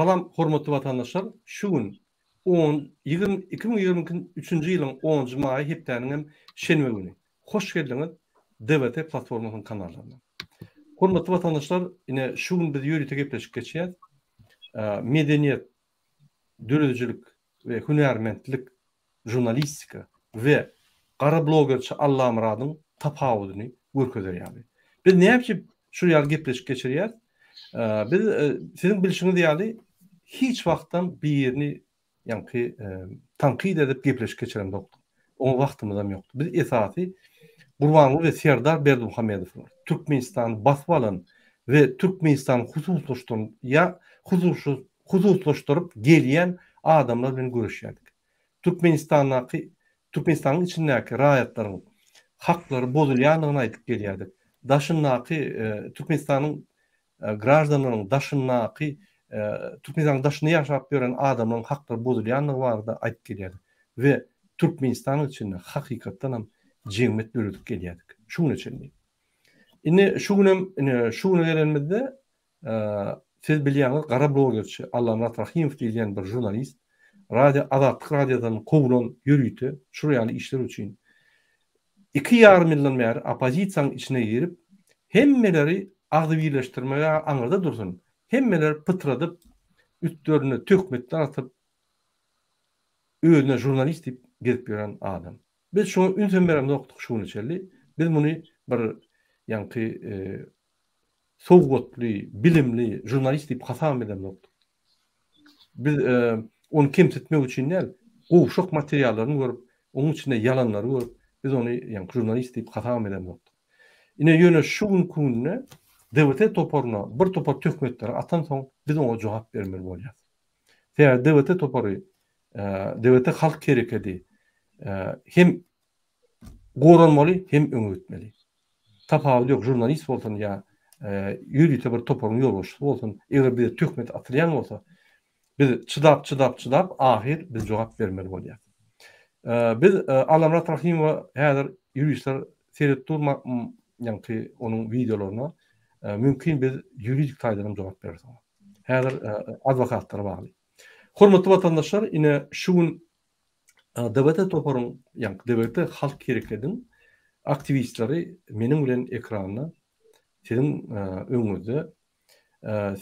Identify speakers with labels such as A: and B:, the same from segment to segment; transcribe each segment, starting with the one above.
A: Salam hormatly watandaşlar şu gün on ýigrimi 2023-nji ýylyň onunjy maýy hepdäniň hem şenbe güni. Hoş geldiňiz DWT platformasynyň kanallaryna. Hormatly watandaşlar ine şu gün biz ýörite gepleşik geçýäs. Medeniýet, döredijilik we hünärmentlik žurnalistika we gara blogerçi Allamyradyň tapawudyny görkezer ýaly. Biz näme üçin şu ýaly gepleşik geçirýäs? Biz siziň bilşiňiz ýaly hiç wagtam birini ýaňky tankyt edip gepleşik geçiremzokdyk. Oňa wagtymyzam ýokdy. Biz esasy Gurbanguly we Serdar Berdimuhamedowlar Türkmenistany basyp alan we Türkmenistany hususlaşdyran ýa hususlaşdyryp gelýän adamlar bilen göreşýärdik. Türkmenistandaky Türkmenistanyň içindäki raýatlaryň haklary bozulýandygyny aýdyp gelýärdik. Daşyndaky Türkmenistanyň graždanlarynyň daşyndaky Türkmenistanyň daşynda ýaşap ýören adamlaryň haklary bozulýandygy barada aýdyp gelýärdik we Türkmenistanyň içinde hakykatdan hem jemgyýet döredip gelýärdik şu güne çenli. Indi şu günem ine şu güne gelenimizde Siz bilýäňiz gara blogerçi Allamyrat Rahymow diýilýän bir žurnalist radio Azatlyk radiodan kowulan ýörite şul ýaly işler üçin 2 ýarym ýyldan bäri oppozisiýanyň içine girip hemmeleri agzybirleşdirmege aňyrda dursun hemmeleri pytradyp üstlerine töhmetler atyp özüne žurnalist diýip gezip ýören adam. Biz şuňa ünsem beremzokdyk şu güne çenli. Biz muny bir ýaňky sowgatly, bilimli žurnalist diýip hasap edemzokdyk. Biz ony kemsitmek üçin däl, gowşak materiallaryny görüp, onuň içinde ýalanlary görüp, biz ony ýaňky žurnalist diýip hasap edemzokdyk. Ine ýöne şu günki günde DWT toparyna bir topar töhmetleri atansoň biz oňa jogap bermeli bolýarys. Sebäbi DWT topary, DWT halk herekedi hem goranmaly, hem öňe gitmeli. Tapawudy ýok, žurnalist bolsun ýa ýörite bir toparyň ýolbaşçysy bolsun, eger bize töhmet atylýan bolsa, biz çydap, çydap, çydap, ahyr biz jogap bermeli bolýarys. Biz Allamyrat Rahymowa häzir ýuristler seredip dur, ýaňky onuň wideolaryna, mümkin biz ýuridik taýdan hem jogap bereris oňa. Häzir adwokatlara bagly. Hormatly watandaşlar, ine şu gün DWT toparyň, ýagny DWT halk herekediň aktiwistleri meniň bilen ekranda siziň öňüňizde.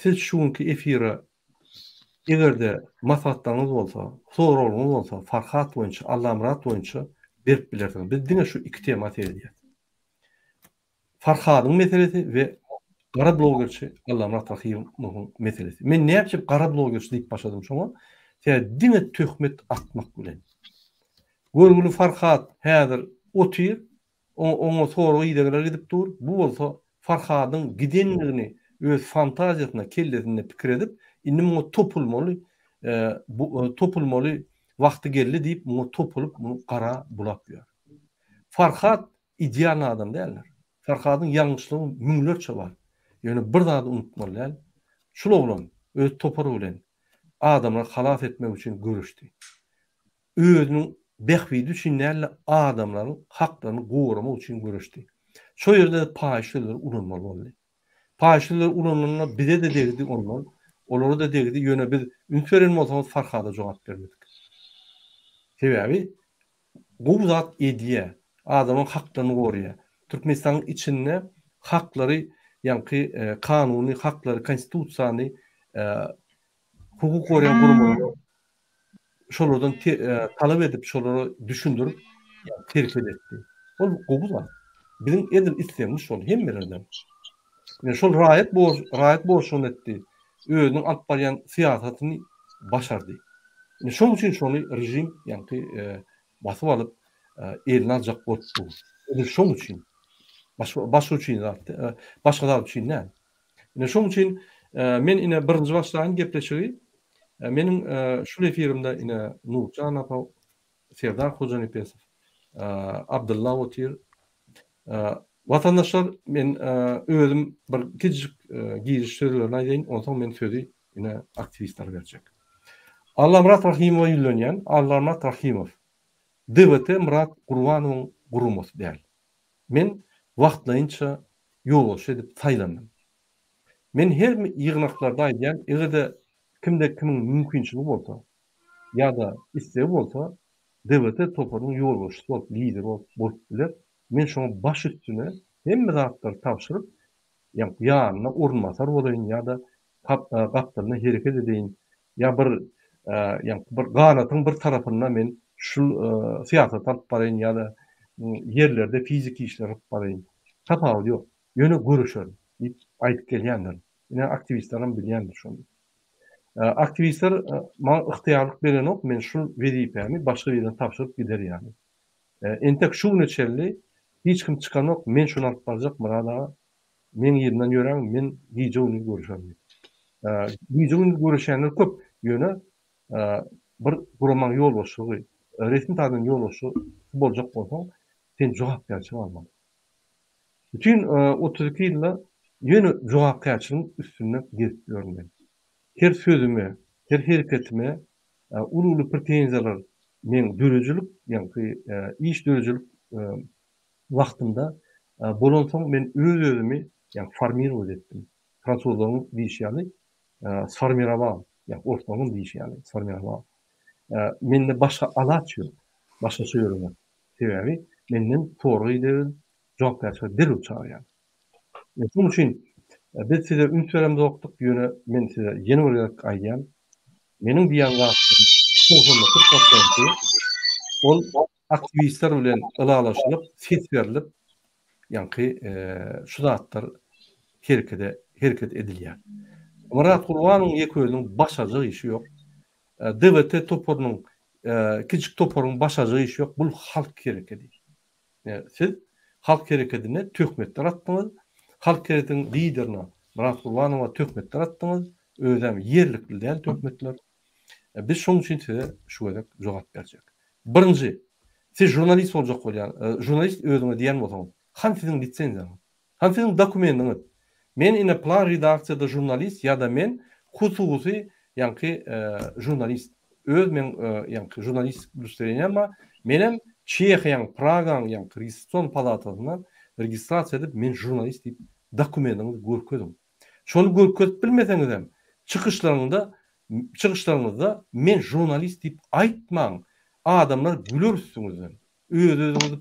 A: Siz şu günki efire eger-de maslahatlaryňyz bolsa, soraglaryňyz bolsa Farhat boýunça, Allamyrat boýunça berip bilersiňiz. Biz diňe şu iki tema seredýäs. Farhadyň meselesi we gara blogerçi Allamyrat Rahymowyň meselesi. Men näme üçin gara blogerçi diýip başladym şoňa? Sebäbi diňe töhmet atmak bilen. Görgüli Farhat häzir otyr, oňa sorag-idegler gidip dur. Bu bolsa Farhadyň gidendigini öz fantaziýasynda, kellesinde pikir edip, indi muňa topulmaly, topulmaly wagty geldi diýip, muňa topulyp, muny gara bulap ýör. Farhat Idealny adam däldir. Farhadyň ýalňyşlygy müňlerçe bar. Ýöne bir zady unutmaly däl, şul oglan öz topary bilen adamlary halas etmek üçin göreşdi. Özüniň bähbidi üçin däl-de adamlaryň haklaryny goramak üçin göreşdi. Şo ýerde-de paýyş sözleri ulanmaly boldy. Paýyş sözleri ulanylanda bize-de degdi ondan, olara-da degdi, ýöne biz üns beren bolsaňyz Farhada jogap bermedik. Sebäbi gowy zat edýä, adamyň haklaryny gorýä. Türkmenistanyň içinde haklary ýaňky kanuny haklary konstitusiýany hukuk goraýan guramalara şolardan talap edip şolara düşündirip hereket etdi. Ol gowy zat. Biziň edil islegimiz şol hemmelerden. Ine şol raýat borç raýat borçlugyny etdi. Özüniň alyp barýan syýasatyny başardy. Ine şoň üçin şony režim ýaňky basyp alyp eline aljak bolup dur. Edil şoň üçin. Başga başga üçin zat başga zat üçin däl. Ine şoň üçin men ine birinji başlaýyn gepleşigi. Meniň şul efirimde ine Nurjan apa Serdar Hojanepesow, Abdylla otyr. Watandaşlar men özüm bir kiçijik giriş sözlerini aýdaýyn, onsoň men sözi ine aktiwistlere berjek. Allamyrat Rahymowa ýüzlenýän, Allamyrat Rahymow, DWT Myrat Gurbanowyň guramasy däl. Men wagtlaýynça ýolbaşçy edip saýlandym. Men her ýygnaklarda aýdýan, eger-de. Kimde kimiň mümkinçiligi bolsa ýa-da islegi bolsa DWT toparynyň ýolbaşçysy bolup, lideri bolup bolup biler. Men şoňa baş üstüne hemme zatlary tabşyryp, ýanyna orunbasar bolaýyn ýa-da gapdalynda hereket edeýin ýa bir ýaňky bir ganatyň bir tarapynda men şul syýasaty alyp baraýyn ýa-da ýerlerde fiziki işleri alyp baraýyn. Tapawudy ýok. Ýöne göreşerin diýip aýdyp gelýändirin. Ine aktiwistlerem bilýändir şony. Aktiwistler maňa ygtyýarlyk berenok men şul wezipämi başga birine tabşyryp gider ýaly. Entek şu güne çenli hiç kim çykanok men şuny alyp barjak Myrat aga meň yzymdan ýöräň men gije-gündiz göreşerin diýip. Gije-gündiz göreşýänler köp ýöne bir guramaň ýolbaşçylygy resmi taýdan ýolbaşçy boljak bolsaň sen jogapkärçilik almaly. Bütin 32 ýylda ýöne jogapkärçiligiň üstünde gezip ýörün men. Her sözüme, her hereketime uly-uly pretenziýalar meň döredijilik, ýaňky iş döredijilik wagtymda bolansoň men öz-özümi ýaňky formirowat etdim. Fransuzlaryň diýşi ýaly sformirowal, ýa orslaryň diýşi ýaly sformirowal. Mende başga alaç ýok, başgaça ýöremek. Sebäbi menden sorag idegil, jogapkärçilige derrew çagyrýarlar. Şonuň üçin biz size üns beremzokdyk, ýöne men size ýene bir gezek aýdýan, meniň diýýän zatlarym 99 prosenti ol aktiwistler bilen ylalaşylyp, ses berlip, ýaňky şu zatlar herekede hereket edilýär. Myrat Gurbanowyň ýeke özüniň başarjak işi ýok. DWT toparynyň kiçijik toparyň başarjak işi ýok. Bul halk herekedi. Siz halk herekedine töhmetler atdyňyz. Halk hereketiniň liderine Myrat Gurbanowa töhmetler atdyňyz. Özem ýerlikli däl töhmetler. Biz şonuň üçin size şu gezek jogap berjek. Birinji, siz žurnalist boljak bolýan, žurnalist özüňe diýen bolsaňyz, hany siziň lisenziýaňyz? Hany siziň dokumendiňiz? Men ine plan redaksiýada žurnalist ýa-da men hususy ýaňky žurnalist. Öz meň ýaňky žurnalist udostowreniýam bar. Menem Çehiýaň Pragaň ýaňky registrasion palatasyndan registrasiýa edip men žurnalist diýip dokumendiňizi görkeziň. Şony görkezip bilmeseňizem çykyşlaryňda çykyşlaryňyzda men žurnalist diýip aýtmaň. Adamlar güler üstüňizden. Öz-özüňizi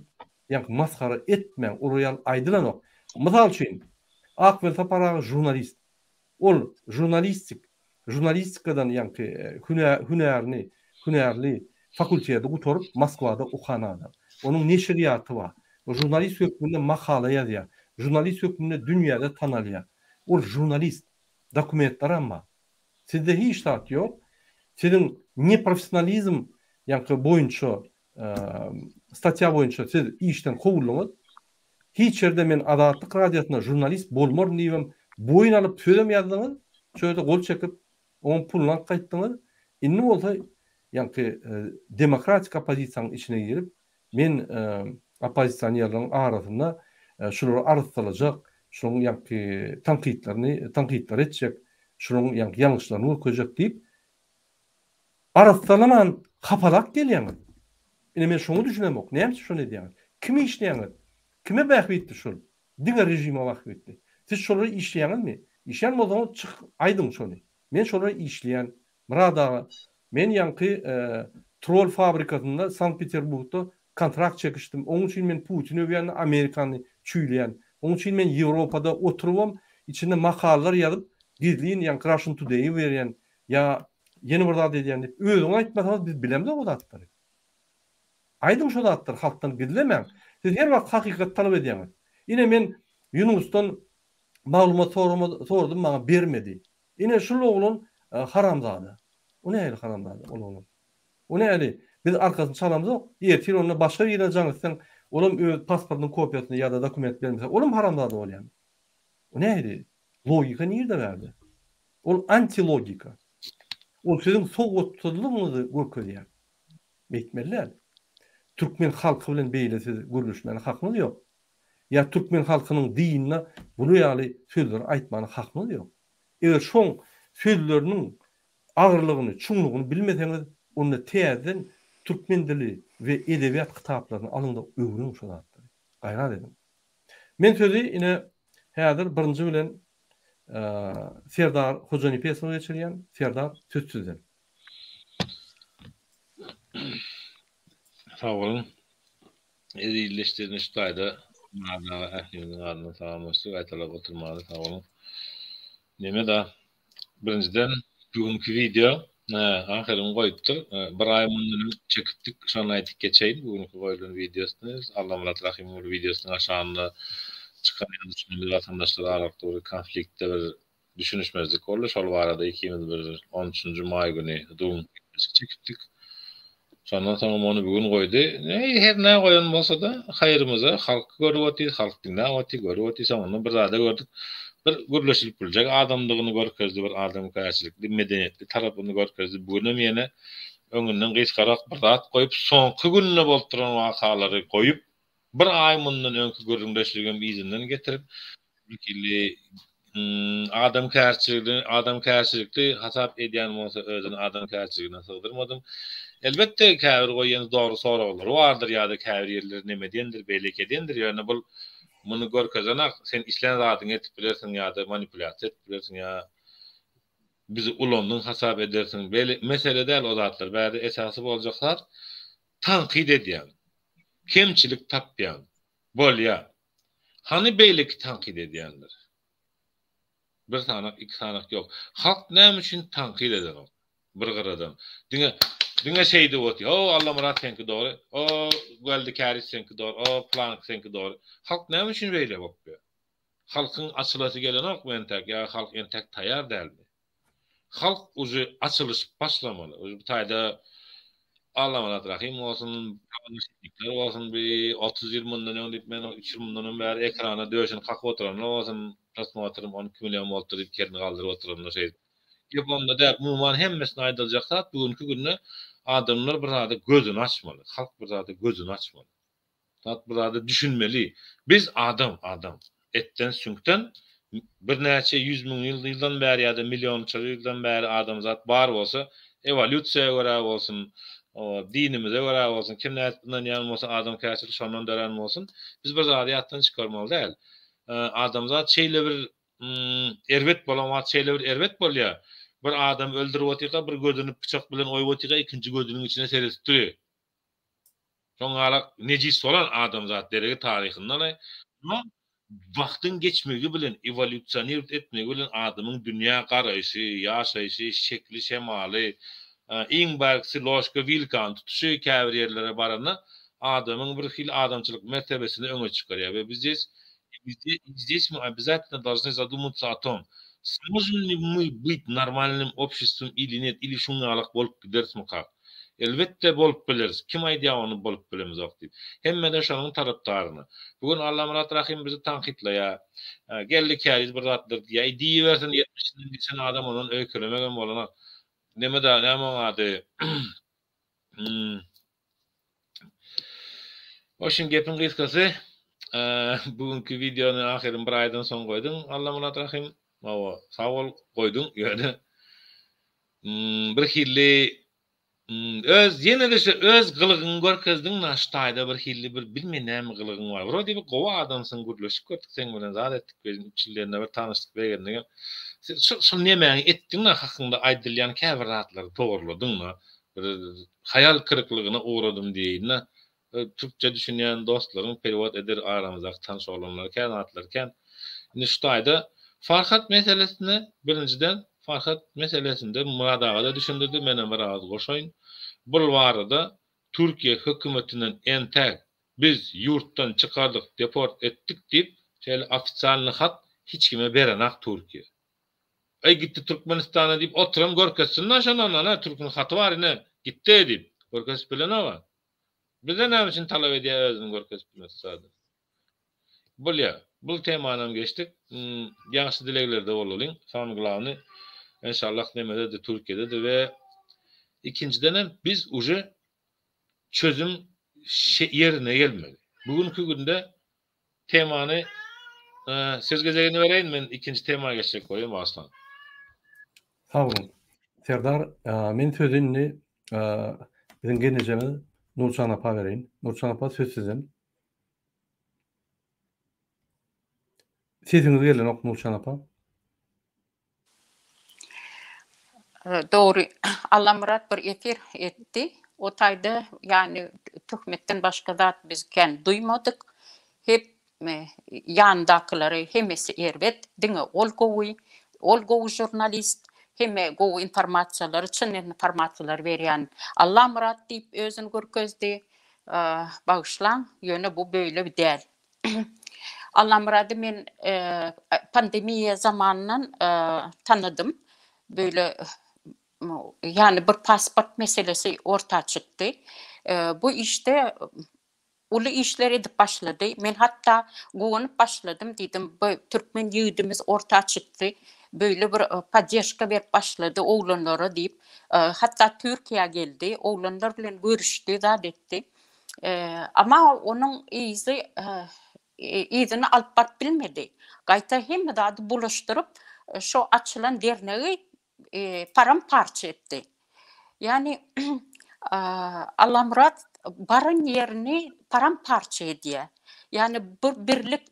A: ýaňky masgara etmäň, olar ýaly aýdylanok. Mysal üçin, Ak Welsapar aga žurnalist. Ol žurnalistik, žurnalistikadan ýaňky hünärini, hünärli fakulteti gutaryp Moskwada okan adam. Onuň neşirýaty bar. Žurnalist hökmünde makala ýazýar. Žurnalist hökmünde dünýäde tanalýar. Ol žurnalist. Dokumentlerem bar. Sizde hiç zat ýok. Siziň neprofessionalizm ýaňky boýunça statýa boýunça siz işden kowuldyňyz. Hiç ýerde men Azatlyk Radiosynda žurnalist bolmaryn diýibem boýun alyp sözem ýazdyňyz. Şo ýerde gol çekip, oňam puluny alyp gaýtdyňyz. Indi bolsa ýaňky demokratik oppozisiýanyň içine girip, men oppozisionerleriň arasynda şulary arassalajak, şularyň ýaňky tankytlaryny tankytlary etjek, şularyň ýaňky ýalňyşlaryny görkezjek diýip, Arassalaman hapalap gelýäňiz. Ine men şoňa düşünemok. Näme üçin şony edýäňiz? Kime işleýäňiz? Kime bähbitli şol? Diňe režime bahbitli. Siz şolara işleýäňizmi? Işleýän bolsaňyz çykyp aýdyň şony. Men şolara işleýän. Myrat aga, men ýaňky trol fabrikasynda Sankt Peterburgda kontrakt çekişdim. Oň üçin men Putini öwýän, Amerikany çüýleýän. Oň üçin men Ýewropada oturybam içinde makalalar ýazyp gizlin ýaňky Russian Today-i berýän. Ýa ýene bir zat edýän diýip özüňiz aýtmasaňyz biz bilemzok o zatlary. Aýdyň şo zatlary halkdan gizlemäň. Siz her wagt hakykaty talap edýäňiz. Ine men Ýunusdan maglumat soradym maňa bermedi. Ine şul oglan haramzada. O nähili haramzada ol oglan. O nähili biz arkasyny çalamzok. Ertir onda başga birine jaň etseň olam öz pasportynyň kopiýasyny ýa-da dokument bermese olam haramzada bolýamy. O nähili logika nirde bärde. Ol antilogika. Ol siziň sowatsyzlygyňyzy görkezýär. Beýtmeli däl. Türkmen halky bilen beýle siz gürleşmäne hakyňyz ýok. Ýa türkmen halkynyň dinine bular ýaly sözleri aýtmana hakyňyz ýok. Eger şoň sözleriniň agyrlygyny, çuňlugyny bilmeseňiz, onda täzeden türkmen dili we edebiýat kitaplaryny alyň-da öwreniň şo zatlary. Gaýrat ediň. Men sözi ine häzir birinji bilen. Serdar Hojanepesowa geçirýän. Serdar söz sizden.
B: Sag boluň. Eziz ildeşlerimiz şu taýda Myrat aga ählimiziň adyndan salamlaşdyk gaýtalap oturmaly sag boluň. Neme-da birinjiden bu günki wideo ahyryn goýupdyr. Bir aý mundan öň çekipdik şony aýdyp geçeýin bu günki goýulan wideosyny Allamyrat Rahymyň bir wideosynyň aşagynda çykan ýazyşmyz watandaşlar aralykda bir konfliktde bir Düşünişmezlik boldy. Şol barada ikimiz bir on üçünji maý güni Zoom gepleşik çekipdik. Şondan soňam ony bu gün goýdy. Her nä goýan bolsa-da, haýrymyza halk görüp otyr, halk diňläp otyr, görüp otyr. Soňunda bir zada gördük. Bir gürleşilip biljek adamdygyny görkezdi, bir adamkärçilikli, medeniýetli tarapyny görkezdi. Bu günem ýene öňünden gysgarak bir zat goýup, soňky günde bolup duran wakalary goýup, Bir aý mundan öňki gürrüňdeşligem yzyndan getirip, wekili adamkärçiligini adamkärçilikli hasap edýän bolsa özüni adamkärçiligine sygdyrmadym. Elbetde käbir goýýan dogry soraglary bardyr ýa-da käbir ýerleri neme edendir, beýleki edendir, ýöne bul muny görkezenak, sen islän zadyňy edip bilersiň ýa-da manipulýasiýa edip bilersiň ýa bizi ulandyň hasap edersiň. Beýle mesele däl o zatlar. Bärde esasy boljak zat tankyt edýäň. Kemçilik tapýaň. Bolýa. Hany beýleki tankyt edýänler? Bir sanak, iki sanak ýok. Halk näme üçin tankyt edenok? Bir gyradan. Diňe diňe şeýdip otyr. O Allamyrat seňki dogry. O Geldi Käriç seňki dogry. O pylanky seňki dogry. Halk näme üçin beýle bopýa? Halkyň açylasy gelenokmy entäk ýa halk entäk taýar dälmi? Halk uje açylyşyp başlamaly. Uje bu taýda Allamyrat Rahym bolsun, Şeýhler bolsun bi 30 ýyl mundan öň diýip men 3 ýyl mundan öň bäri ekrana döşüni kakyp oturanlar bolsun, prosmotrym 12 million bolupdyr diýip kerini galdyryp oturanlar şeýdip. Gep onda däl, umuman hemmesine aýdyljak zat bu günki günde adamlar bir zada gözüni açmaly, halk bir zada gözüni açmaly. Zat bu zada düşünmeli. Biz adam, adam. Etden, süňkden birnäçe 100 müň ýyl ýyldan bäri ýa-da millionça ýyldan bäri adamzat bar bolsa, ewolýusiýa görä bolsun, dinimize görä bolsun, kim nädip ynanýan bolsa, adamkärçilik şondan dörän bolsun, biz bir zady ýatdan çykarmaly däl. Adamzat şeýle bir erbet bolan wagt şeýle bir erbet bolýar. Bir adamy öldürip otyrka, bir gözüni pyçak bilen oýup otyrka, ikinji gözüniň içine seredip durýar. Soňňalak nejis bolan adamzat deregi taryhyndan Emma wagtyň geçmegi bilen, ewolýusionirowat etmegi bilen adamyň dünýä garaýşy, ýaşaýşy, şekli, şemaly, iň bärkisi ložka, wilkany tutuşy käbir ýerlere baranda adamyň bir hili adamçylyk mertebesini öňe çykarýar we biz здесь здесь мы обязательно должны задуматься о том, сможем ли мы быть нормальным обществом или нет, или şuňňalak bolup giderismikak. Elbetde bolup bileris. Kim aýdýar ony bolup bilemizok diýip. Hemmede şonuň tarapdaryna. Bu gün Allamyrat Rahym bizi tankytlaýar. Geldi Käriz bir zatlar diýýär. Eý diýibersin ýetmişinden geçen adam ondan öýkelemegem bolanok. Neme-da näme oň ady. Oşin gepiň gysgasy bu günki wideony ahyryn bir aýdan soň goýduň Allamyrat Rahym. Hawa sag bol goýduň ýöne Bir hilli öz ýene-de şu öz gylygyňy görkezdiň na şu taýda bir hilli bir bilmen näme gylygyň bar. Wrode bir gowy adamsyň gürleşip gördük seň bilen zat etdik biz üç ýyl ýerinde bir tanyşdyk begendigem. Sen şu şul nemäňi etdiň na hakyňda aýdylýan käbir zatlary dogruladyň na. Bir haýal kyryklygyna ugradym diýeýin na. Türkçe düşünýän dostlaryň perewod eder aramyzdaky tanyş oglanlar kän atlar kän. Indi şu taýda Farhat meselesinde birinjiden Farhat meselesinde Myrat agada düşündirdi menem bir agyz goşaýyn. Bul barada Türkiýe hökümetinden entäk biz ýurtdan çykardyk deport etdik diýip şeýle ofisialnyý hat hiç kime berenak Türkiýe. Eý gitdi Türkmenistana diýip oturan görkezsin da şonda ana türküň haty bar ine gitdi diýip görkezip bilenok a. Bize näme üçin talap edýär özüni görkezip bilmese sada. Bolýa. Bul temanam geçdik. Ýagşy dileglerde bolalyň. Samyý glawny enşallah nemedede Türkiýedede we ikinjidenem biz uje çözüm ýerine gelmeli. Bu günki günde temany söz gezegini bereýin men ikinji tema geçjek bolýan bagyşlaň.
A: Sag boluň. Serdar, men sözi indi Biziň gelnejemiz Nurjan apa bereýin. Nurjan apa söz sizden. Sesiňiz gelenok Nurjan apa.
C: Dogry Allamyrat bir efir etdi. O taýda ýany töhmetden başga zat biz kän duýmadyk. Hep ýanyndakylary hemmesi erbet, diňe ol gowy, ol gowy žurnalist, hemme gowy informasiýalary, çyn informasiýalary berýän Allamyrat diýip özüni görkezdi. Bagyşlaň, ýöne bu beýle däl. Allamyrady men pandemiýa zamanyndan tanadym. Beýle ýany bir pasport meselesi orta çykdy. Bu işde uly işler edip başlady. Men hatda guwanyp başladym, diýdim, bu türkmen ýigidimiz orta çykdy, beýle bir poddežka berip başlady oglanlara diýip. Hatda Türkiýä geldi, oglanlar bilen görüşdi, zat etdi. Amma onuň yzy yzyny alyp baryp bilmedi. Gaýta hemme zady bulaşdyryp, şo açylan dernegi param-parça etdi. Ýagny Allamyrat baran ýerini param-parça edýär. Ýagny bir birlik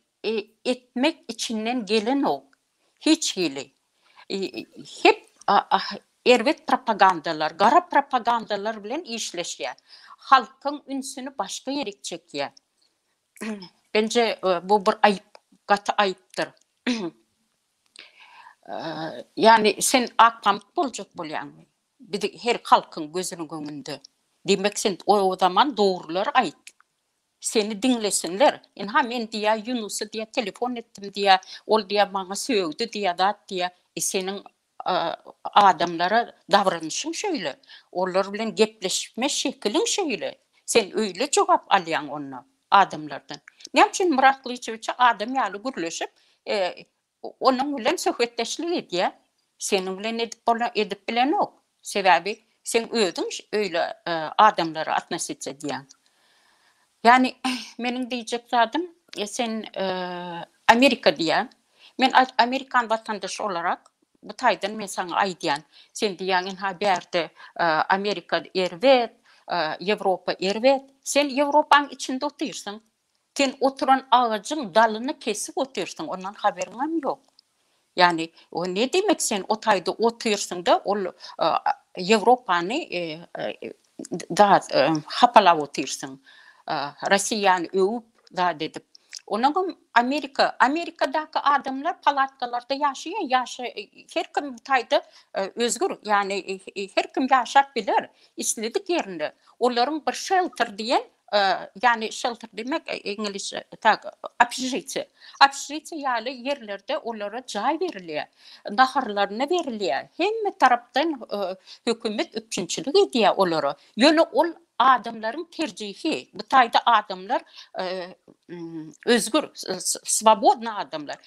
C: etmek içinden gelenok hiç hili. Hep erbet propagandalar, gara propagandalar bilen işleşýär. Halkyň ünsüni başga ýerik çekýär. Bence bu bir aýyp, gaty aýypdyr. Ýagny sen ak pamyk boljak bolýaňmy? Bizi her halkyň gözüniň öňünde. Diýmek sen o zaman dogrulary aýt. Seni diňlesinler. Ynha men diýýä Ýunusy diýýä telefon etdim diýýä, ol diýýä maňa sögdi diýýä zat diýýä. E seniň adamlara davranyşyň şeýle, olar bilen gepleşme şekiliň şeýle. Sen öýle jogap alýaň onda adamlardan. Näme üçin Myrat Gylyçowiçe adam ýaly gürleşip, onuň bilen söhbetdeşlik edýär. Seniň bilen edip bola edip bilenok. Sebäbi seň özüň öýle adamlara atnosits edýäň. Ýani meniň diýjek zadym sen Amerika diýýäň. Men amerikan watandaşy olarak bu taýdan men saňa aýdýan. Sen diýýäň ynha bärde Amerika erbet, Ýewropa erbet. Sen Ýewropaň içinde otyrsyň. Sen oturan agajyň dalyny kesip otyrsyň, ondan habaryňam ýok. Ýagny, o ne diýmek sen o taýda otyrsyň-da, ol Ýewropany zat hapalap otyrsyň. Rossiýany öwüp, zat edip. Onuňam Amerika, Amerikadaky adamlar palatkalarda ýaşaýar, ýaşa her kim bu taýda özgür, ýagny her kim ýaşap biler isledik ýerinde. Olaryň bir şelter diýen Ýagny şelter diýmek iňlisçe tak obşežitiýe. Obşežitiýe ýaly ýerlerde olara jaý berilýär, naharlaryna berilýär. Hemme tarapdan hökümet üpjünçilik edýär olara. Ýöne ol adamlaryň terjihi. Bu taýda adamlar özgür, swobodny adamlar.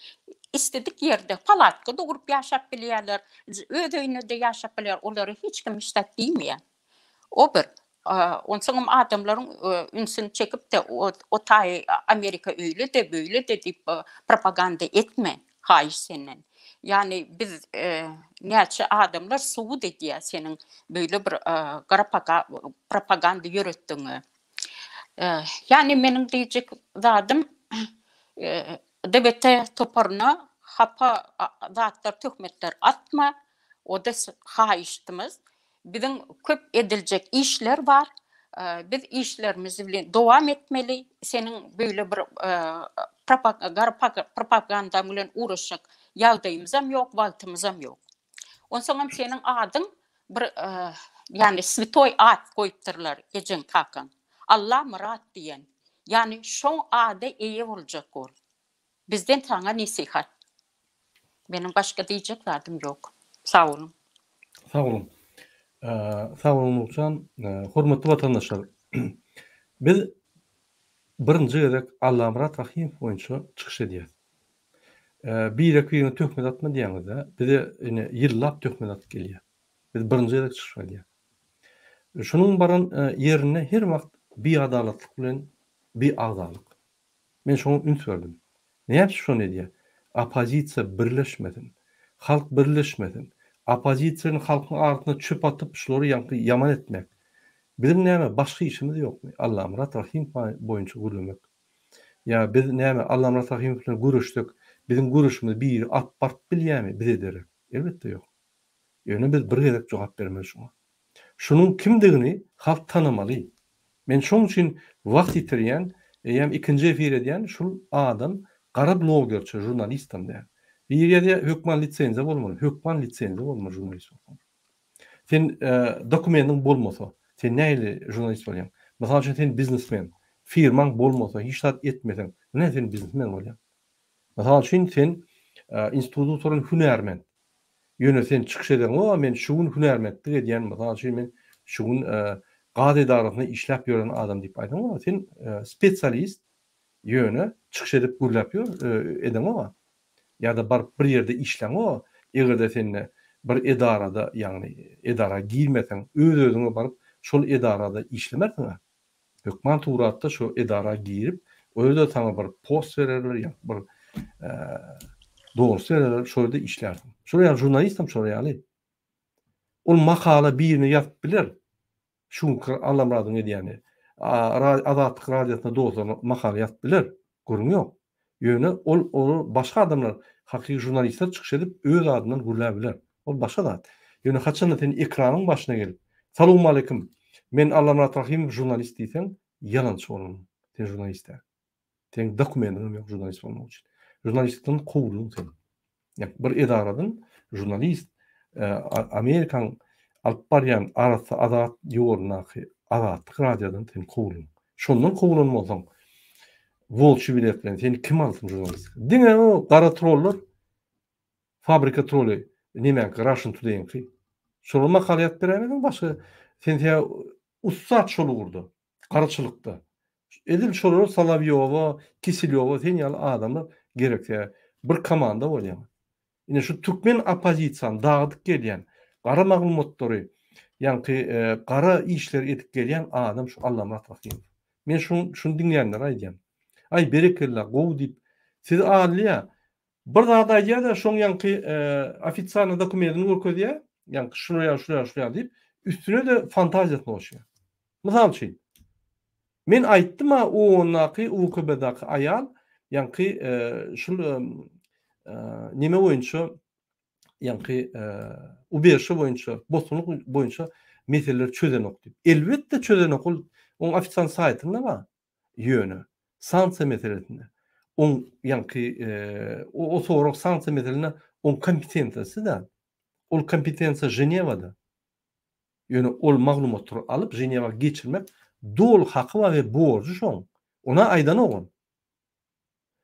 C: Istedik ýerde palatka-da gurup ýaşap bilýärler, öz öýünde-de ýaşap bilýär. Olara hiç kim hiç zat diýmeýär. O bir. Onsoňam adamlaryň ünsüni çekip-de, o taýy Amerika öýle-de, beýle-de diýip propaganda etme, haýyş senden. Ýagny biz näçe adamlar subut edýär seniň beýle bir gara propaganda ýöretdigiňi. Ýagny meniň diýjek zadym DBT toparyna hapa zatlar, töhmetler atma, o-da haýyştymyz. Biziň köp ediljek işler bar. Biz işlerimizi bilen dowam etmeli. Seniň beýle bir gara propagandaň bilen uğraşjak ýagdaýymyzam ýok, wagtymyzam ýok. Onsoňam seniň adyň bir ýagny switoý at goýupdyrlar ejeň kakaň. Allamyrat diýen. Ýagny şoň ada eýe boljak bol. Bizden saňa nesihat. Meniň başga diýjek zadym ýok. Sag boluň.
A: Sag boluň. Sag boluň Nurjan. Hormatly watandaşlar, biz birinji gezek Allamyrat Rahymow boýunça çykyş edýäs. Birek-birine töhmet atma diýýäňiz-dä. Bize ine ýyllap töhmet atyp gelýär. Biz birinji gezek çykyş edýäs. Şunuň baran ýerinde her wagt biadalatlyk bilen biagzalyk. Men şoňa üns berdim. Näme üçin şony edýär? Oppozisiýa birleşmesin. Halk birleşmesin. Oppozisiýany halkyň arasyna çöp atyp şulary ýaňky ýaman etmek. Biziň näme başga işimiz ýokmy? Allamyrat Rahymow boýunça gürlemek. Ýa biz näme Allamyrat Rahymow bilen göreşsek biziň göreşimizi biri alyp baryp bilýärmi bize derek? Elbetde ýok. Ýöne biz bir gezek jogap bermeli şuňa. Şunuň kimdigini halk tanamaly. Men şoň üçin wagt ýitirýän, eýýäm ikinji efir edýän, şul adam gara blogerçi, žurnalistam däl. Biri ýazýar, hökman lisenziýa bolmaly. Hökman lisenziýa bolmaly žurnalist bolsaň. Sen dokumendiň bolmasa, sen nähili žurnalist bolýaň? Mysal üçin sen biznesmen, firmaň bolmasa, hiç zat etmeseň, näme sen biznesmen bolýaň? Mysal üçin sen institut gutaran hünärment. Ýöne sen çykyş edeňok, men şu gün hünärmentlik edýän, mysal üçin men şu gün gaz edarasynda işläp ýören adam diýip aýdaňok. Sen spesialist, ýöne çykyş edip gürläp ýör edeňok. Ýa-da baryp bir ýerde işläňok. Eger-de sende bir edarada, ýagny edara girmeseň, öz-özüňe baryp şol edarada işlemersiň-ä. Hökman suratda şu edara girip, o ýerde saňa bir post bererler, ýa bir dogrusu bererler, şo ýerde işlärsiň. Şol ýaly žurnalist hem şol ýaly. Ol makala birini ýazyp biler. Şu günki Allamyradyň edýäni. Azatlyk radiosynda dostlaryna makala ýazyp biler. Gürrüň ýok. Ýöne ol ol başga adamlar, hakyky žurnalistler çykyş edip öz adyndan gürläp biler. Ol başga zat. Ýöne haçanda sen ekranyň başyna gelip, Salowmaleýkim, men Allamyrat Rahymow žurnalist diýseň, ýalançy bolanyň. Sen žurnalist däl. Seň dokumendiňem ýok žurnalist bolmak üçin. Žurnalistlikden kowuldyň sen. Ýa bir edaradan žurnalist Amerikaň alyp barýan arassa azat ýolundaky Azatlyk radiodan sen kowuldyň. Şondan kowulan bolsaň, wolçy bilet bilen seni kim alsyn žurnalistika? Diňe o gara trollar, fabrika troly nemäňki, Russian Today-iňki. Şolar makala ýazyp beräýmediň başga sen sen ussat şol ugurda, garaçylykda. Edil şolara Solowýowa, Kiselýowa sen ýaly adamlar gerek sebäbi bir komanda bolýaň. Ine şu türkmen oppozisiýany dagydyp gelýän, gara maglumatlary, ýaňky gara işleri edip gelýän adam şu Allamyrat Rahymow. Men şuny şuny diňleýänlere aýdýan. Aý berekella gowy diýip sizi alýa. Bir zat aýdýa-da şoň ýaňky ofitsialnyý dokumentini görkezýä, ýaňky şular ýaly şular ýaly şular ýaly diýip, üstüne-de fantaziýasyny goşýa. Mysal üçin, men aýtdym-a OON-daky, UKB-daky aýal ýaňky şul neme boýunça ýaňky ubežişe boýunça, bosgunlyk boýunça meseleleri çözenok diýip. Elbetde çözenok, ol oň ofitsial saýtynda bar. Ýöne sanksiýa meselesinde oň ýaňky o sorag sanksiýa meselesinde oň kompetensiýasy däl. Ol kompetensiýa Ženewada. Ýöne ol maglumatlary alyp Ženewa geçirmek doly haky bar we borjy şoň. Ona aýdanok ol.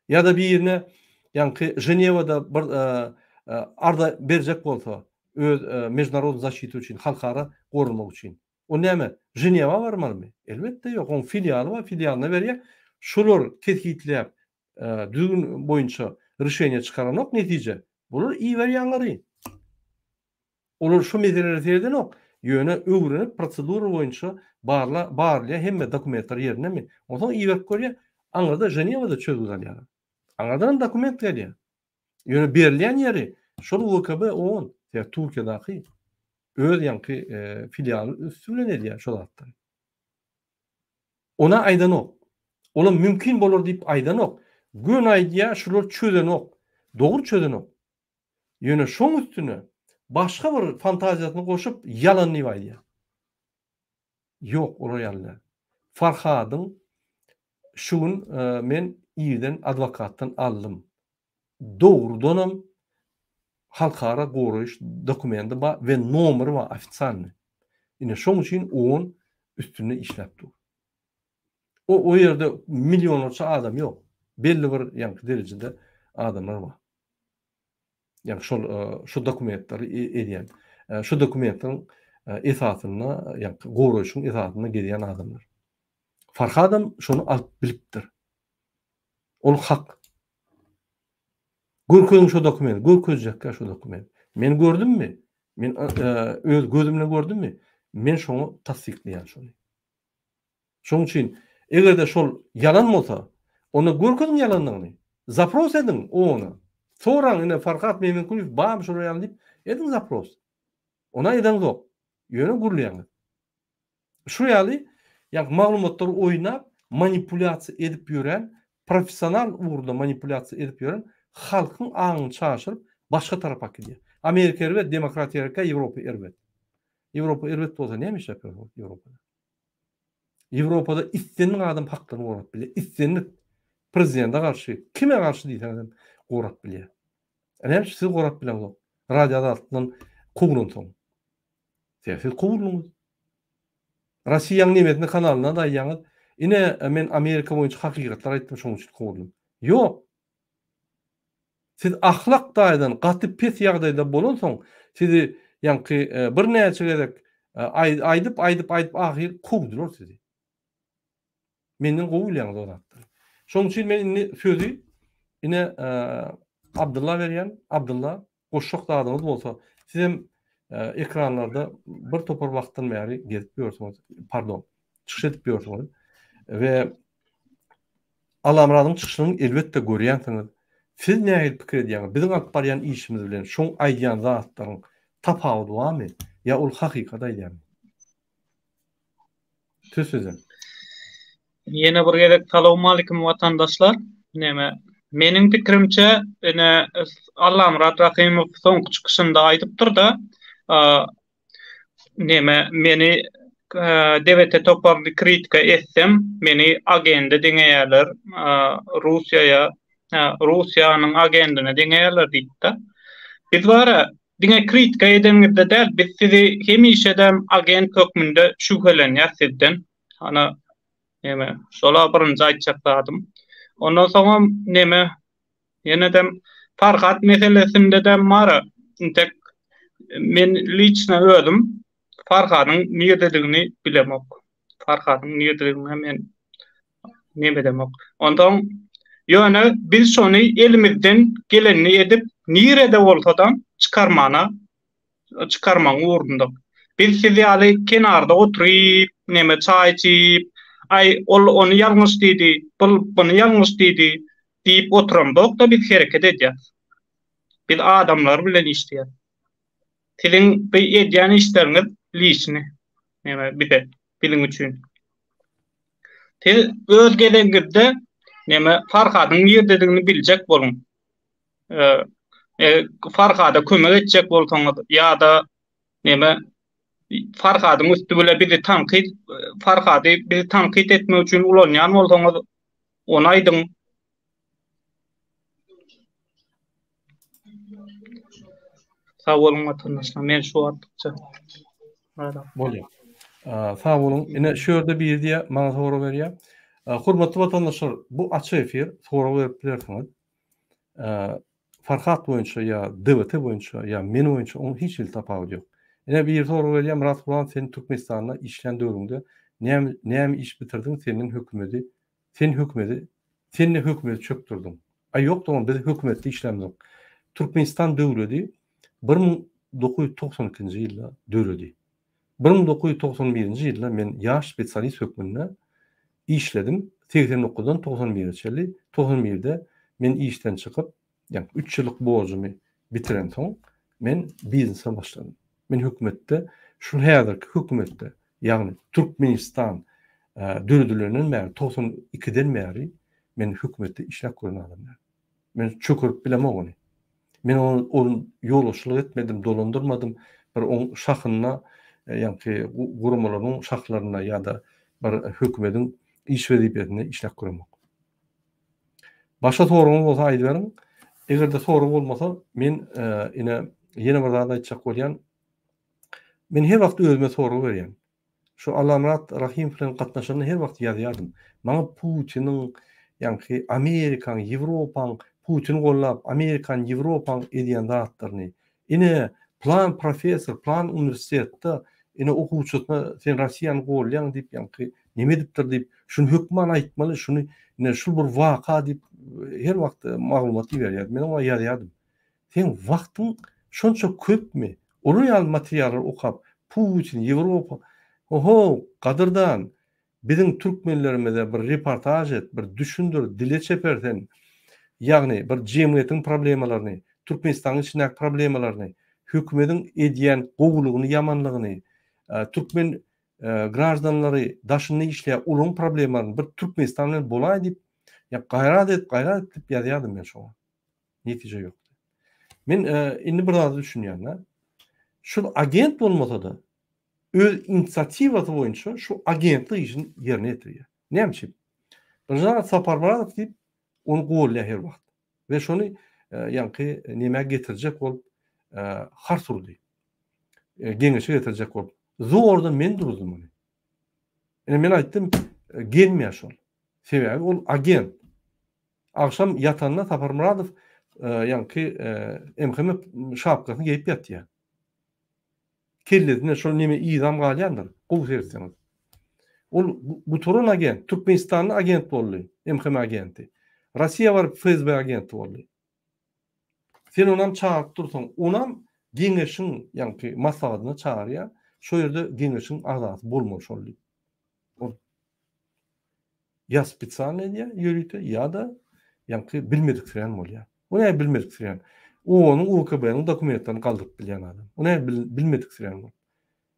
A: Ýa-da birine ýaňky Ženewada bir arza berjek bolsa öz mežnarodnyý zaşita üçin, halkara goralmak üçin. O näme, Ženewa barmalymy? Elbetde ýok. Oň filialy bar, filialyna berýär. Şolar kesgitläp, düzgün boýunça rişeniýe çykaranok netije. Bular iberýänleri. Olar şu meselelere seredenok. Ýöne öwrenip prosedura boýunça barla barylýar hemme dokumentler ýerindemi. Onsoň iberip görýär. Aňyrda Ženewada çözgüt alýarlar. Aňyrdanam dokument gelýär. Ýöne berilýän ýeri şol UKB OON, ýa Türkiýedäki öz ýaňky filialy üsti bilen edýär şo zatlary. Ona aýdanok. Olam mümkin bolar diýip aýdanok. Göni aýdýar şular çözenok. Dogry çözenok. Ýöne şoň üstüne başga bir fantaziýasyny goşup ýalan diýip aýdýar. Ýok olar ýaly däl. Farhadyň şu gün men irden adwokatdan aldym. Dogrudanam halkara goraýyş dokumendi bar we nomeri bar ofitsialnyý. Ine şoň üçin oon üstünde işläp dur. O o ýerde millionlarça adam ýok. Belli bir ýaňky derejede adamlar bar. Ýagny şol şu dokumentleri edýän, şu dokumentleriň esasynda, ýagny goraýşyň esasynda gezýän adamlar. Farhadam şony alyp bilipdir. Ol hak. Görkeziň şo dokumenti, görkezjekkä şo dokument. Men gördümmi? Men öz gözüm bilen gördümmi? Men şoňa tassyklaýan şony. Şonuň üçin, eger-de şol ýalan bolsa, onda görkeziň ýalandygyny. Zapros ediň ona. Soraň, ine Farhat Memenkulyýew barmy şolar ýaly diýip, ediň zapros. Ona edeňzok. Ýöne gürleýäňiz. Şu ýaly, ýagny maglumatlary oýnap, manipulýasiýa edip ýören, professional ugurda manipulýasiýa edip ýören halkyň aňyny çaşyryp, başga tarapa äkidýär. Amerika erbet, demokratiýa gerek däl, Ýewropa erbet. Ýewropa erbet bolsa näme işläp ýörsiňiz Ýewropada? Ýewropada islendik adam haklaryny gorap bilýär. Islendik prezidente garşy, kime garşy diýseňiz hem gorap bilýär. Näme üçin siz gorap bileňzok? Radio Azatlykdan kowlansoň. Sebäbi siz kowuldyňyz. Rossiýaň nemesini kanalynda-da aýdýaňyz, ine men Amerika boýunça hakykatlary aýtdym şonuň üçin kowuldym. Ýok. Siz ahlak taýdan gaty pes ýagdaýda bolansoň sizi ýaňky birnäçe gezek aýdyp aýdyp aýdyp ahyr kowdular sizi. Menden gowy bilýäňiz o zatlary. Şonuň üçin men indi sözi ine Abdylla berýän. Abdylla goşjak zadyňyz bolsa sizem ekranlarda bir topar wagtdan bäri gezip ýörsüňiz, pardon, çykyş edip ýörsüňiz we Allamyradyň çykyşyny elbetde görýänsiňiz. Siz nähili pikir edýäňiz? Biziň alyp barýan işimiz bilen şoň aýdýan zatlaryň tapawudy barmy? Ýa ol hakykat aýdýarmy? Söz size.
D: Ýene bir gezek salowmalikim watandaşlar. Neme, meniň pikirimçe, ine Allamyrat Rahymow soňky çykyşynda aýdypdyr-da, neme, meni DWT toparyny kritika etsem, meni agende deňeýärler, Russiýa, Russiýanyň agendine deňeýärler diýipdir. Biz bara Diňe kritika edeniňizde däl, biz sizi hemişedem agent hökmünde şübhelenýäs sizden. Ana, neme, şola birinji aýtjak zadym. Ondan soňam neme, ýenedem Farhat meselesindedem bar-a, intek men liçno özüm Farhadyň nirdedigini bilemok. Farhadyň nirdedigini men neme edemok. Onsoň ýöne biz şony elimizden gelenini edip, nirede bolsadam çykarmana çykarmagyň ugrunda. Biz siz ýaly kenarda oturyp, neme çaý içip, aý ol ony ýalňyş diýdi, bul buny ýalňyş diýdi diýip oturamzok-da biz hereket edýäs. Biz adamlar bilen işleýäs. Siziň bu edýän işleriňiz lişni neme bize, biziň üçin. Siz öz gezegiňizde neme Farhadyň nirdedigini biljek boluň. E, Farhada kömek etjek bolsaňyz ýa-da neme Farhadyň üsti bile bizi tankyt Farhady bizi tankyt etmek üçin ulanýan bolsaňyz ony aýdyň. Sag boluň watandaşlar. Men şu wagtlykça.
A: Bolýar. Sag boluň. Ine şu ýerde biri diýýär, maňa sorag berýär. Hormatly watandaşlar, bu açyk efir, sorag berip bilersiňiz. Farhat boýunça ýa DWT boýunça ýa men boýunça onuň hiç hili tapawudy ýok. Ine biri sorag berýär, Myrat Gurban sen Türkmenistanda işlän döwrüňde näme näme iş bitirdiň, senden hökümedi Sen hökümeti sen-de hökümeti çökdürdiň. Aý ýok dogan biz hökümetde işlämzok. Türkmenistan döwledi 1992-nji ýylda döredi. 1991-nji ýylda men ýaş spesialist hökmünde işledim. 89-dan 91-e çenli. 91-de men işden çykyp, ýagny üç ýyllyk borjumy bitirensoň, men biznese başladym. Men hökümetde, şul häzirki hökümetde, ýagny Türkmenistan döredilenden bäri, 92-den bäri men hökümetde işläp gören adam däl. Men çökerip bilemok ony. Men ony ol ýolbaşçylyk etmedim, dolandyrmadym. Bir oň şahynda, ýaňky guramalaryň şahlarynda ýa-da bir hökümediň iş wezipesinde işläp göremok. Başga soragyňyz bolsa aýdyberiň. Eger-de sorag bolmasa, men ine ýene bir zat aýtjak bolýan. Men her wagt özüme sorag berýän. Şu Allamyrat Rahymow bilen gatnaşanda her wagt ýazýardym. Maňa Putiniň, ýaňky Amerikaň, Ýewropaň Putini gollap, Amerikany, Ýewropaň edýän zatlaryny Ine, plan professor, plan uniwersitetde, ine okuwçysyna sen Rossiýany golýaň diýip, ýaňky neme edipdir diýip, şuny hökman aýtmaly, şuny ine şul bir waka diýip her wagt maglumat iberýärdi. Men oňa ýazýardym. Seň wagtyň şonça köpmi? Olar ýaly materiallary okap, Putin, Ýewropa, oho, gadyrdan, Biziň türkmenlerimize bir reportaž et, bir düşündir, dile çeper sen. Ýagny bir jemgyýetiň problemalaryny, Türkmenistanyň içindäki problemalaryny, hökümediň edýän gowulygyny, ýamanlygyny, türkmen graždanlary daşynda işleýär, olaryň problemalaryny bir Türkmenistan bilen bolaý diýip, ýa gaýrat et, gaýrat et diýip ýazýardym men şoňa. Netije ýokdy. Men indi bir zada düşünýän-de. Şul agent bolmasa-da, öz inisiatiwasy boýunça şu agentlik işini ýerine ýetirýär. Näme üçin? Birinji zat Saparmyradow diýip, ony golýar her wagt. We şony ýaňky nämä getirjek bolup hars urdy. Geňeşe getirjek bolup. Zordan men durzdum ony. Ine men aýtdym, gelmeýär şol. Sebäbi ol agent. Agşam ýatanda Saparmyradow ýaňky MHM şapkasyny geýip ýatýar. Kellesinde şol neme yzam galýandyr, gowy seretseňiz. Ol gutaran agent, Türkmenistanda agent boldy, MHM agenti. Rossiýa baryp FSB agenti boldy. Sen onam çagyryp dursaň, onam geňeşiň ýaňky maslahatyna çagyrýar, şo ýerde geňeşiň agzasy bolmaly şol diýip. Ol ýa spesialny edýär ýörite ýa-da ýaňky bilmediksirän bolýar. O näme bilmediksirän? OON-yň, UKB-niň dokumentlerini galdyryp bilýän adam. O näme bilmediksirän bolup?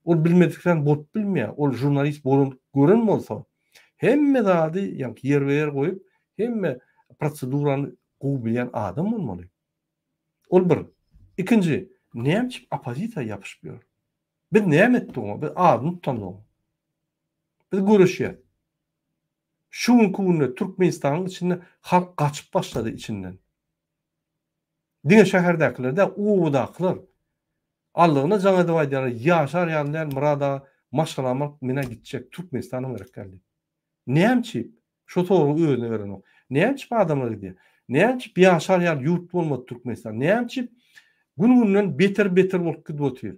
A: Ol bilmediksirän bolup bilmeýär. Ol žurnalist bolan gören bolsa, hemme zady ýaňky ýerbe-ýer goýup, hemme prosedurany gowy bilýän adam bolmaly. Ol bir. Ikinji, näme üçin oppozisiýa ýapyşyp ýör? Biz näme etdik oňa? Biz adyny tutamzok. Biz göreşýäs. Şu günki günde Türkmenistanyň içinde halk gaçyp başlady içinden. Diňe şäherdäkiler däl, obadakylar. Allygyna jaň edip aýdýarlar, ýaşar ýaly däl Myrat aga, maşgalamy alyp men-ä gitjek, Türkmenistanam gerek däl diýip. Näme üçin? Şo soragy özüne berenok. Näme üçin adamlar gidýär? Näme üçin ýaşar ýaly ýurt bolmady Türkmenistan? Näme üçin gün-günden beter-beter bolup gidip otyr?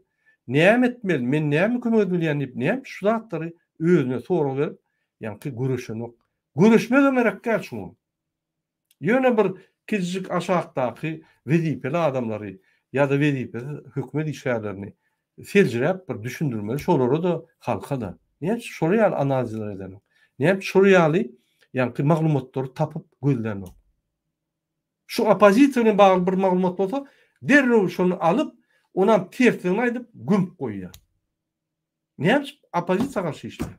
A: Näme etmeli? Men näme kömek edip bilýän diýip, näme üçin şu zatlary özüne sorag berip, ýaňky göreşenok. Göreşmegem gerek däl şuňa. Ýöne bir kiçijik aşakdaky wezipeli adamlary ýa-da wezipesiz hökümet işgärlerini seljiräp bir düşündirmeli şolara-da, halka-da. Näme üçin şolar ýaly analizler edenok? Näme üçin şolar ýaly ýaňky maglumatlary tapyp gözlänok? Şu oppozisiýa bilen bagly bir maglumat bolsa, derrew şony alyp, onam tersligini aýdyp, gömüp goýýar. Näme üçin oppozisiýa garşy işleýär?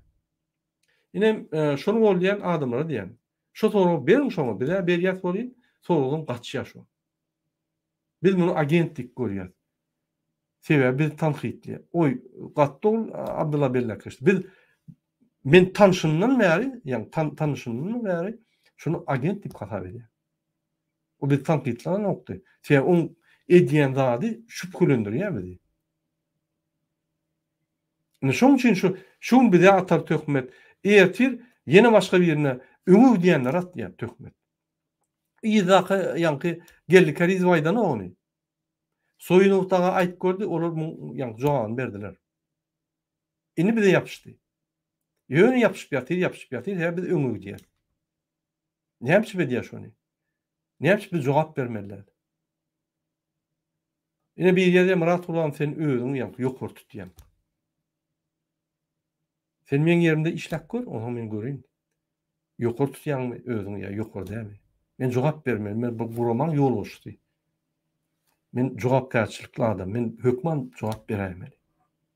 A: Ine, şony goldaýan adamlara diýýän. Şo soragy beriň şoňa, biz-ä berýäs welin, soragdan gaçýar şo. Biz muny agent diýip görýäs. Sebäbi bizi tankytlaýar. Oý, gaty dogry Abdylla belläp geçdi. Biz men tanşyndan bäri, ýagny tanyşyndan bäri şuny agent diýip hasap edýän. O bizi tankytlanokdy. Sebäbi oň edýän zady şübhelendirýär bizi. Indi şoň üçin şu şu gün bize atar töhmet, ertir ýene başga birine öňe gidýänlere atýar töhmet. Yzdaky ýaňky Geldi Kärizow aýdanok ony. Soýunow daga aýyp gördi, olar muň ýaňky jogabyny berdiler. Indi bize ýapyşdy. Ýöne ýapyşyp ýatyr, ýapyşyp ýatyr, hä biz öňe gidýäs. Näme üçin edýär şony? Näme üçin biz jogap bermeli däl? Ine biri ýazýar Myrat Gurban sen özüňi ýaňky ýokary tutýaň. Sen meň ýerimde işläp gör, onsoň men göreýin. Ýokary tutýaňmy özüňi ýa ýokary dälmi? Men jogap bermeli, men bir guramaň ýolbaşçysy. Men jogapkärçilikli adam, men hökman jogap beräýmeli.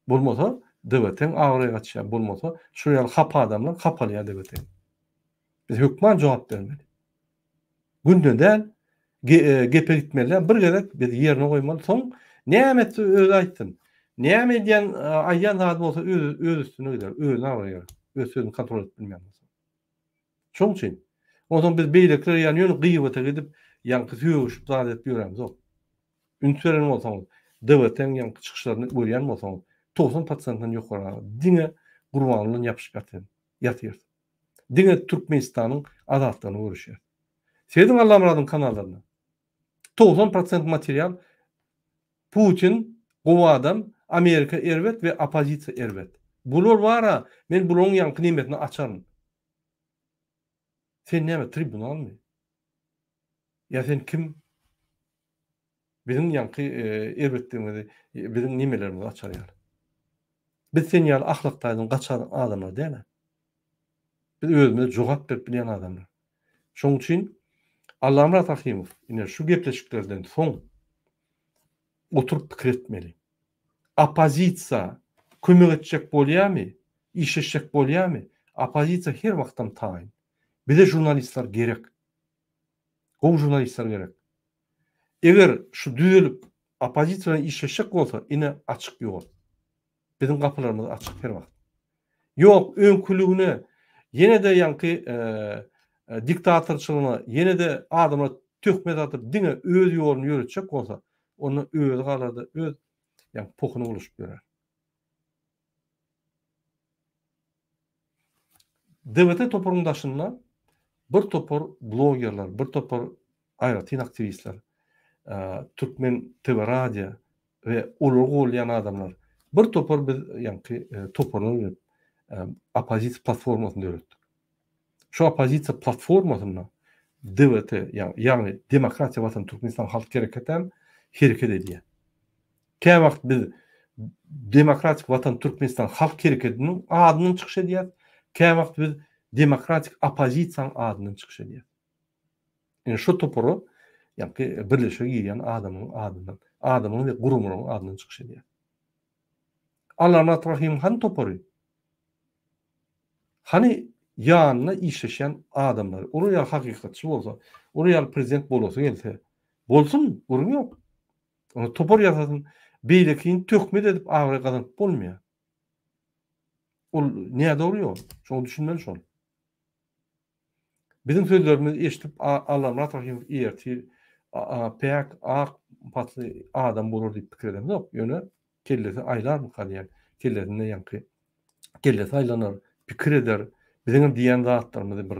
A: Bolmasa DWT-iň abraýy gaçýar, bolmasa şol ýaly hapa adamlar hapalaýar DWT-ni. Biz hökman jogap bermeli. Günde däl, gepe gitmeli däl, bir gezek biz ýerine goýmaly, soň näme etse özi aýtsyn. Näme edýän, aýdýan zady bolsa öz öz üstüne gider, özüne abraý geler. Öz sözüni kontrol edip bilmeýän bolsa. Şoň üçin. Onsoň biz beýlekiler ýaly ýöne gybata gidip, ýaňky sögüşip zat edip ýöremzok. Üns beren bolsaňyz, DWT-iň ýaňky çykyşlaryny görýän bolsaňyz, 90 prosentden ýokary diňe Gurbangulydan ýapyşyp ýatyryn, ýatyrys. Diňe Türkmenistanyň azatlygyny görüşýär. Serediň Allamyradyň kanallaryna. 90 prosent material Putin gowy adam, Amerika erbet we oppozisiýa erbet. Bular bara men bularyň ýaňky nemesini açaryn. Sen näme tribunalmy? Ýa sen kim? Biziň ýaňky erbetligimizi, biziň nemelerimizi açar ýaly. Biz sen ýaly ahlak taýdan gaçan adamlar däl-ä. Biz özümize jogap berip bilýän adamlar. Şonuň üçin Allamyrat Rahymow ine şu gepleşiklerden soň oturyp pikir etmeli. Oppozisiýa kömek etjek bolýarmy, işleşjek bolýarmy? Oppozisiýa her wagtam taýyn. Bize žurnalistler gerek. Gowy žurnalistler gerek. Eger şu düzelip. Oppozisiýa bilen işleşjek bolsa, ine açyk ýol. Biziň gapylarymyz açyk her wagt. Ýok, öňküligine, ýene-de ýaňky diktatorçylygyna, ýene-de adamlara töhmet atyp, diňe öz ýoluny ýöretjek bolsa, onda özi galar-da, öz ýaňky pohuna bulaşyp ýörer. DWT toparyň daşynda bir topar blogerler, bir topar aýratyn aktiwistler, Türkmen TV radio we olary goldaýan adamlar, bir topar biz ýaňky toparlar bilen oppozisiýa platformasyny döretdik. Şu oppozisiýa platformasynda DWT, ýagny Demokratiýa Watan Türkmenistan Halk Hereketi hem hereket edýär. Käwagt biz Demokratik Watan Türkmenistan Halk Hereketiniň adyndan çykyş edýäris, käwagt biz demokratik oppozisiýanyň adyndan çykyş edýäris. Ine şu topara, ýagny birleşige girýän adamyň adyndan, adamyň we guramalaryň adyndan çykyş edýär. Allamyrat Rahym han topary hany ýanynda işleşýän adamlary, olar ýaly hakykatçy bolsa, olar ýaly prezident bolasy gelse, bolsun, gürrüň ýok. Onda topar ýasasyn, beýlekini töhmet edip abraý gazanyp bolmaýar. Ol nädogry ýol. Şoňa düşünmeli şol. Biziň sözlerimizi eşidip Allamyrat Rahymow ertir päk, ak patly adam bolar diýip pikir edemzok. Ýöne kellesi aýlarmyka diýen, kellesinde ýaňky kellesi aýlanar, pikir eder, biziňem diýen zatlarymyzy bir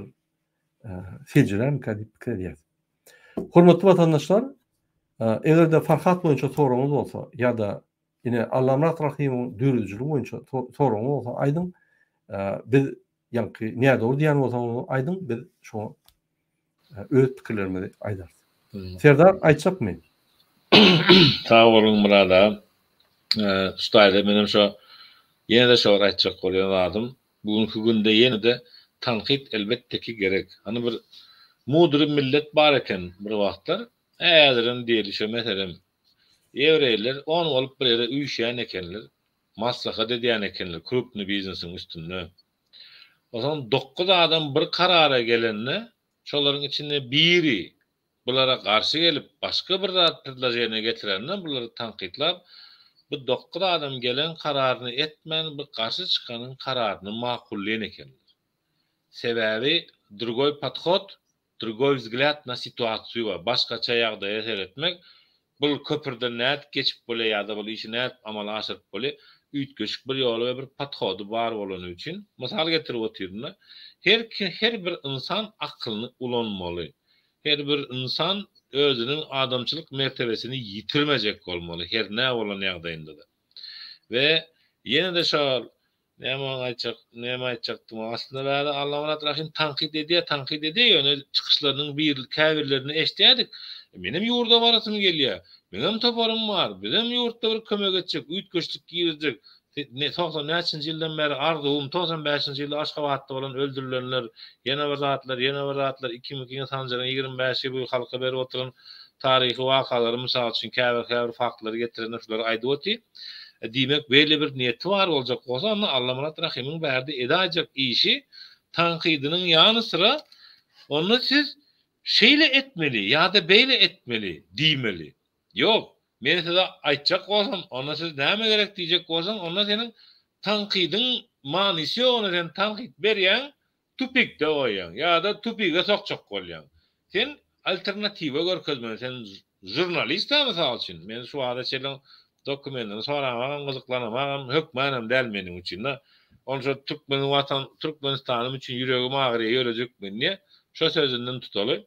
A: seljerermikä diýip pikir edýäris. Hormatly watandaşlar, eger-de Farhat boýunça soragyňyz bolsa ýa-da ine Allamyrat Rahymowyň döredijiligi boýunça soragyňyz bolsa aýdyň. Biz ýaňky nädogry diýen bolsaňyz aýdyň, biz şoňa öz pikirlerimizi aýdarys. Serdar aýtjakmy?
B: Sag boluň Myrat aga. Şu taýda menem şo ýene-de şo bir aýtjak bolýan zadym. Bu günki günde ýene-de tankyt elbetde ki gerek. Hany bir mudry millet bar eken bir wagtlar, häzirem diýeli şo meselem ýewreýler on bolup bir ýere üýşýän ekenler, maslahat edýän ekenler krupny biznesiň üstünde. Onsoň dokuz adam bir karara gelende şolaryň içinde biri bulara garşy gelip başga bir zat predloženiýe getirende bulary tankytlap bu dokuz adam gelen kararyny etmän bu garşy çykanyň kararyny makullaýan ekenler. Sebäbi drugoý podhod, drugoý wzglýad na situasiýu bar, başgaça ýagdaýa seretmek, bul köpürden nädip geçip bolýar ýa-da bul işi nädip amala aşyryp bolýar, üýtgeşik bir ýoly we bir podhody bar bolany üçin, mysal getirip otyryn-da, her her bir ynsan akylyny ulanmaly. Her bir ynsan özüniň adamçylyk mertebesini ýitirmejek bolmaly, her nä bolan ýagdaýynda-da. We ýene-de şol, näme oňa aýtjak, näme aýtjakdym, aslynda bäri Allamyrat Rahym tankyt edýär, tankyt edýär, ýöne çykyşlarynyň bir, käbirlerini eşidýärdik. Menem ýurda barasym gelýär, meňem toparym bar, bizem ýurtda bir kömek etjek, üýtgeşlik girizjek, 90 näçinji ýyldan bäri arzuwym, 95-nji ýylda Aşgabatda bolan öldürilenler, ýene bir zatlar, ýene bir zatlar, ikimikiňi Sanjaryň 25 ýyl boýy halka berip oturan taryhy wakalary, mysal üçin, käbir-käbir faktlary getirende şulary aýdyp otyr. Diýmek, beýle bir niýeti bar boljak bolsa, onda Allamyrat Rahymyň bärde edäýjek işi tankydynyň ýany syra, onda siz şeýle etmeli ýa-da beýle etmeli diýmeli. Ýok, men size aýtjak bolsam, onda siz näme gerek diýjek bolsaň, onda seniň tankydyň manysy ýok, onda sen tankyt berýäň, tupikde goýýaň ýa-da tupige sokjak bolýaň. Sen alternatiwa görkezmeli, sen žurnalist-ä mysal üçin, men şu wagta çenli dokumentini soramagam, gyzyklanamagam hökmanam däl meniň üçin-de. Onça türkmen watan, Türkmenistanym üçin ýüregim agyrýar, ýörejek men diýýär. Şo sözünden tutaly.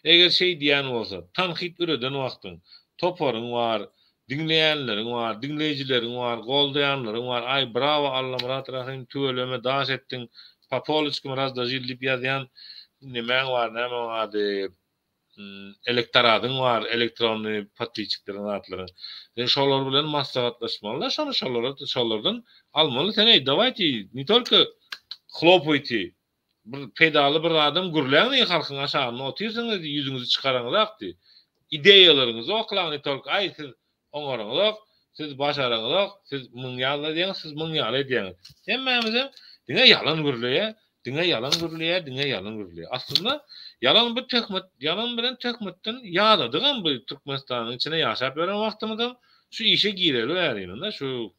B: Eger şeý diýýän bolsa, tankyt üreden wagtyň, toparyň bar, diňleýänleriň bar, diňleýjileriň bar, goldaýanlaryň bar, aý brawo Allamyrat Rahym tüweleme daş etdiň, po poliçkim razdažil diýip ýazýan nemäň bar, näme oň ady, elektoradyň bar, elektronnyý podpisçikleriň zatlaryň. Sen şolar bilen maslahatlaşmaly-da şony şolara şolardan almaly sen eý dawaýte ne tolko hlopayte Bir peýdaly bir zadam gürläň diý halkyň aşagynda otyrsyňyz diý ýüzüňizi çykaraňyzak diý. Ideýalaryňyzy oklaň diý tolk aý siz oňaraňyzok, siz başaraňyzok, siz muň ýaly edýäňiz, siz muň ýaly edýäňiz. Hemmämizem diňe ýalan gürleýä, diňe ýalan gürleýä, diňe ýalan gürleýä. Aslynda. Ýalan bu töhmet, ýalan bilen töhmetden ýadadygam bu Türkmenistanyň içinde ýaşap ýören wagtymyzam şu işe gireli bäri şu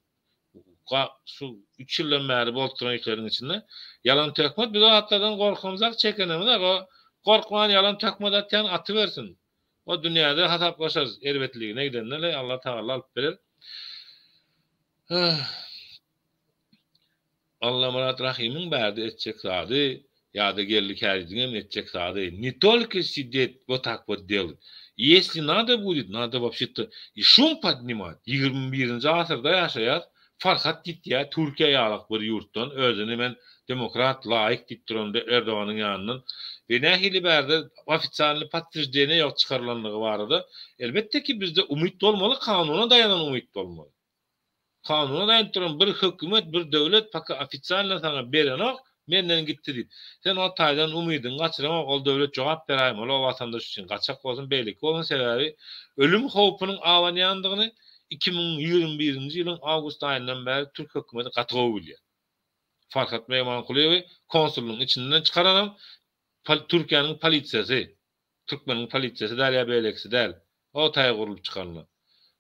B: şu üç ýyldan bäri bolup duran işleriň içinde ýalan töhmet biz o zatlardan gorkamzak çekenemizak o gorkman ýalan töhmet atýan atybersin. O dünýäde hasaplaşarys erbetligine gidende le Allah Tagala alyp berer. Allamyrat Rahymyň bärde etjek zady ýa-da Geldi Käridiňem etjek zady ne tolko sidet wot tak wot delat. Ýesli nado budet nado wapşe-to i şum podnimat. 21-nji asyrda ýaşaýas Farhat gitýä Türkiýe ýalak bir ýurtdan özüni men demokrat laýyk diýip duran Erdoganyň ýanyndan we nähili bärde ofitsialny podtwерждение ýok çykarylanlygy barada elbetde ki bizde umyt bolmaly kanuna daýanan umyt bolmaly. Kanuna daýanyp duran bir hökümet, bir döwlet paka ofitsialno saňa berenok, menden gitdi diýip. Sen o taýdan umydyňy gaçyraňok, ol döwlet jogap beräýmeli o watandaş üçin, gaçak bolsun, beýleki bolsun, sebäbi ölüm howpunyň abanýandygyny 2021-nji ýylyň awgust aýyndan bäri türk hökümeti gaty gowy bilýär. Farhat Meýmankulyýewi konsullygyň içinden çykaranam Türkiýäniň polisiýasy. Türkmeniň polisiýasy däl ýa beýlekisi däl. O taýy gurlup çykanda.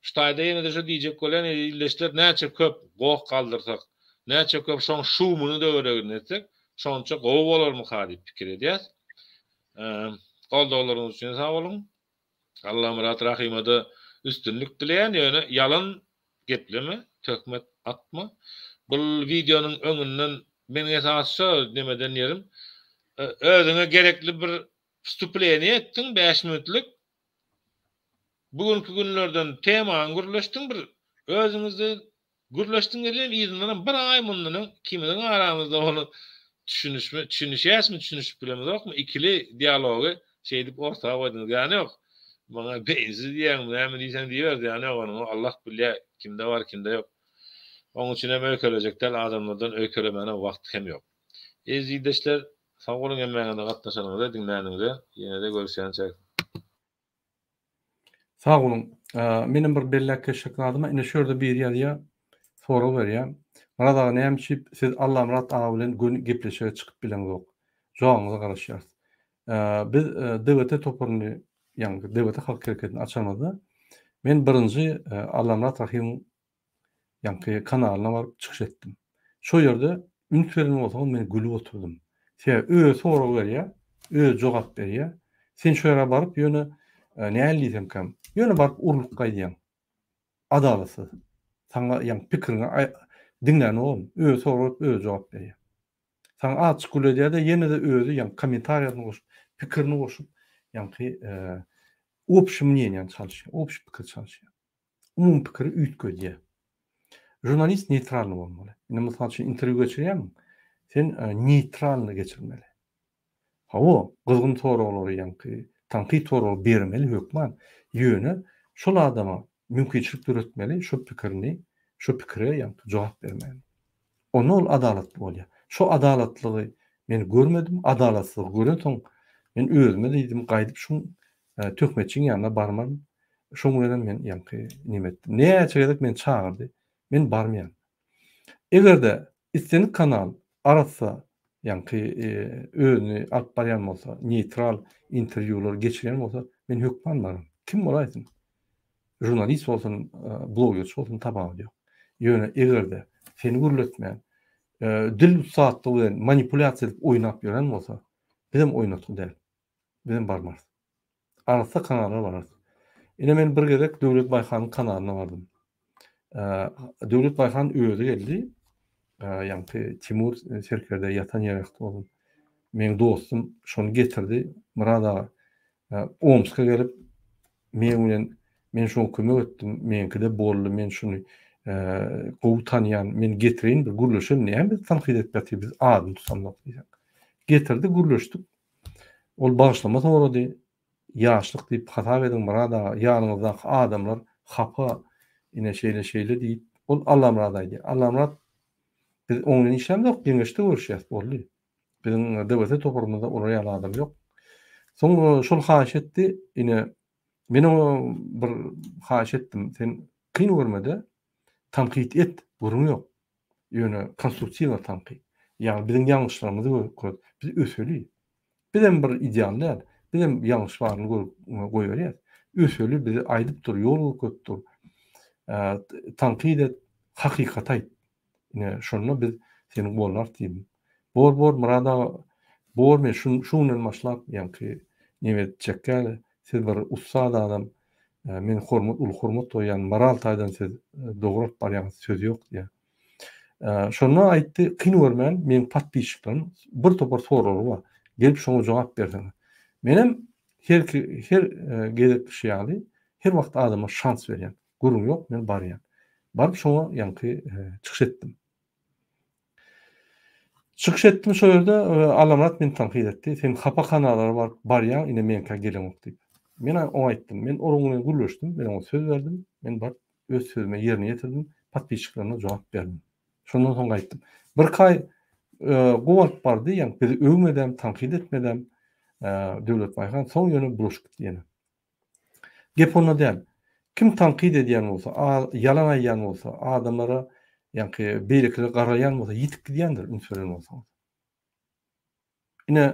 B: Şu taýda ýene-de şu diýjek bolýan ildeşler näçe köp goh galdyrsak, näçe köp şoň şumyny töwereginde etsek, şonça gowy bolarmyka diýip pikir edýäs. Goldawlaryňyz üçin sag boluň. Allamyrat Rahymada üstünlik dileýän, ýöne ýalan gepleme, töhmet atma. Bul wideonyň öňünden meniň esasy şo nemeden ýerim, özüňe gerekli bir wstupleniýe etdiň bäş minutlyk. Bu günki günlerden temany gürleşdiň bir özüňizde gürleşdiň gelýän yzyndanam bir aý mundan öň ikimiziň aramyzda bolan düşünişme düşünişýäsmi düşünişip bilemizokmy ikili dialogy şeýdip orta goýduňyz ýany ýok maňa beýinsiz diýýäňmi näme diýseň diýiber zyýany ýok onuň Allah bilýär kimde bar kimde ýok oň üçin hem öýkelejek däl adamlardan öýkelemäne wagt hem ýok eziz ildeşler sag boluň hemmäňize gatnaşanyňyza diňläniňize ýenede görüşýänçäk.
A: Sag boluň. Menem bir belläp geçjek zadym, ine şu ýerde biri ýazýar, sorag berýär. Myrat aga näme üçin siz Allamyrat aga bilen göni gepleşige çykyp bileňzok? Jogabyňyza garaşýarys. Biz DWT toparyny, ýagny DWT halk hereketini açanymyzda men birinji Allamyrat Rahymyň ýaňky kanalyna baryp çykyş etdim. Şo ýerde üns beren bolsaňyz men gülüp oturdym. Sebäbi özi sorag berýär, özi jogap berýär. Sen şo ýere baryp ýöne nähili diýsemkäm, ýöne baryp urlup gaýdýaň. Adalatsyz. Saňa ýaňky pikiriňi diňlänogam, özi sorag berip, özi jogap berýär. Saňa azajyk gülledýär-de, ýene-de özi ýaňky kommentariýasyny goşup, pikirini goşup, ýaňky общий мнениýany çalyşýar, общий pikir çalyşýar. Umumy pikiri üýtgedýär. Žurnalist neýtralny bolmaly. Indi mysal üçin interwýu geçirýärmiň? Sen e, neýtralny geçirmeli. Hawa, gyzgyn soraglary ýaňky tankyt soragy bermeli hökman. Ýöne şol adama mümkinçilik döretmeli, şo pikirini, şo pikire ýaňky jogap bermäge. Onda ol adalatly bolýar. Şo adalatlygy men görmedim, adalatsyzlygy görensoň men özüme diýdim, gaýdyp şuň töhmetçiň ýanyna barmaryn. Şoň bilenem men ýaňky neme etdim. Näçe gezek meni çagyrdy, men barmaýan. Eger-de islendik kanal arassa ýaňky özüni alyp barýan bolsa, neýtral interwýular geçirýän bolsa, men hökman bararyn. Kim bolaýsyn. Žurnalist bolsun, blogerçi bolsun tapawudy ýok. Ýöne eger-de seni gürletmän, dil ussatlygy bilen manipulýasiýa edip oýnap ýören bolsa, bizem oýnatgy däl. Bizem barmarys. Arassa kanala bararys. Ine men bir gezek Döwlet Baýhanyň kanalyna bardym. Döwlet Baýhan özi geldi. Ýaňky Timur serkerde ýatan ýeri bolsun. Meň dostum şony getirdi. Myrat aga Omska gelip men bilen men şoňa kömek etdim. Meňki-de boldy. Men şuny gowy tanýan. Men getireýin bir gürleşelim. Näme biz tankyt edip ýatyr biz adyny tutamzok diýsek. Getirdi gürleşdik. Ol bagyşlama sorady. Ýaşlyk diýip hasap ediň Myrat aga, ýanyňyzdaky adamlar hapa, ine şeýle-şeýle diýip, ol Allamyrat aýdýar. Allamyrat biz oň bilen işlämzok, geňeşde görüşýäs, boldy. Biziň DWT toparymyzda olar ýaly adam ýok. Soň şol haýyş etdi, ine men oňa bir haýyş etdim, sen kyn görme-de, tankyt et, gürrüň ýok. Ýöne konstruktiwno tankyt. Ýagny biziň ýalňyşlarymyzy görkez, biz öseli. Bizem bir ideal däl. Bizem ýalňyş baryny görüp goýberýäs. Öseli bize aýdyp dur, ýol görkezip dur. Tankyt et, hakykaty aýt. Ine, şonda biz seni gollarys diýdim. Bor, bor, Myrat aga, bor, men şu şu günden başlap, ýaňky neme etjek ýaly, siz bir ussat adam, men hormat, uly hormat goýýan, moral taýdan siz dogry alyp barýaňyz, söz ýok diýýär. Şonda aýtdy, kyn görmän, meň podpisçiklerim bir topar soraglary bar, gelip şoňa jogap berseňiz. Menem her her gezek şu ýaly, her wagt adama şans berýän. Gürrüň ýok, men barýan. Baryp şoňa ýaňky çykyş etdim. Çykyş etdim şo ýerde, Allamyrat meni tankyt etdi. Sen hapa kanallara baryp barýaň, ine meňkä geleňok diýip. Men oňa aýtdym, men onuň bilen gürleşdim, men oňa söz berdim, men baryp öz sözüme ýerine ýetirdim, podpisçiklerime jogap berdim. Şondan soň gaýtdym. Birki aý gowy alyp bardy, ýaňky bizi öwmedem, tankyt etmedem Döwlet Baýhan, soň ýöne bulaşyp gitdi ýene. Gep onda däl. Kim tankyt edýän bolsa, ýalan aýdýan bolsa, adamlara ýaňky beýlekilere garaýan bolsa ýitip gidýändir üns beren bolsaňyz. Ine,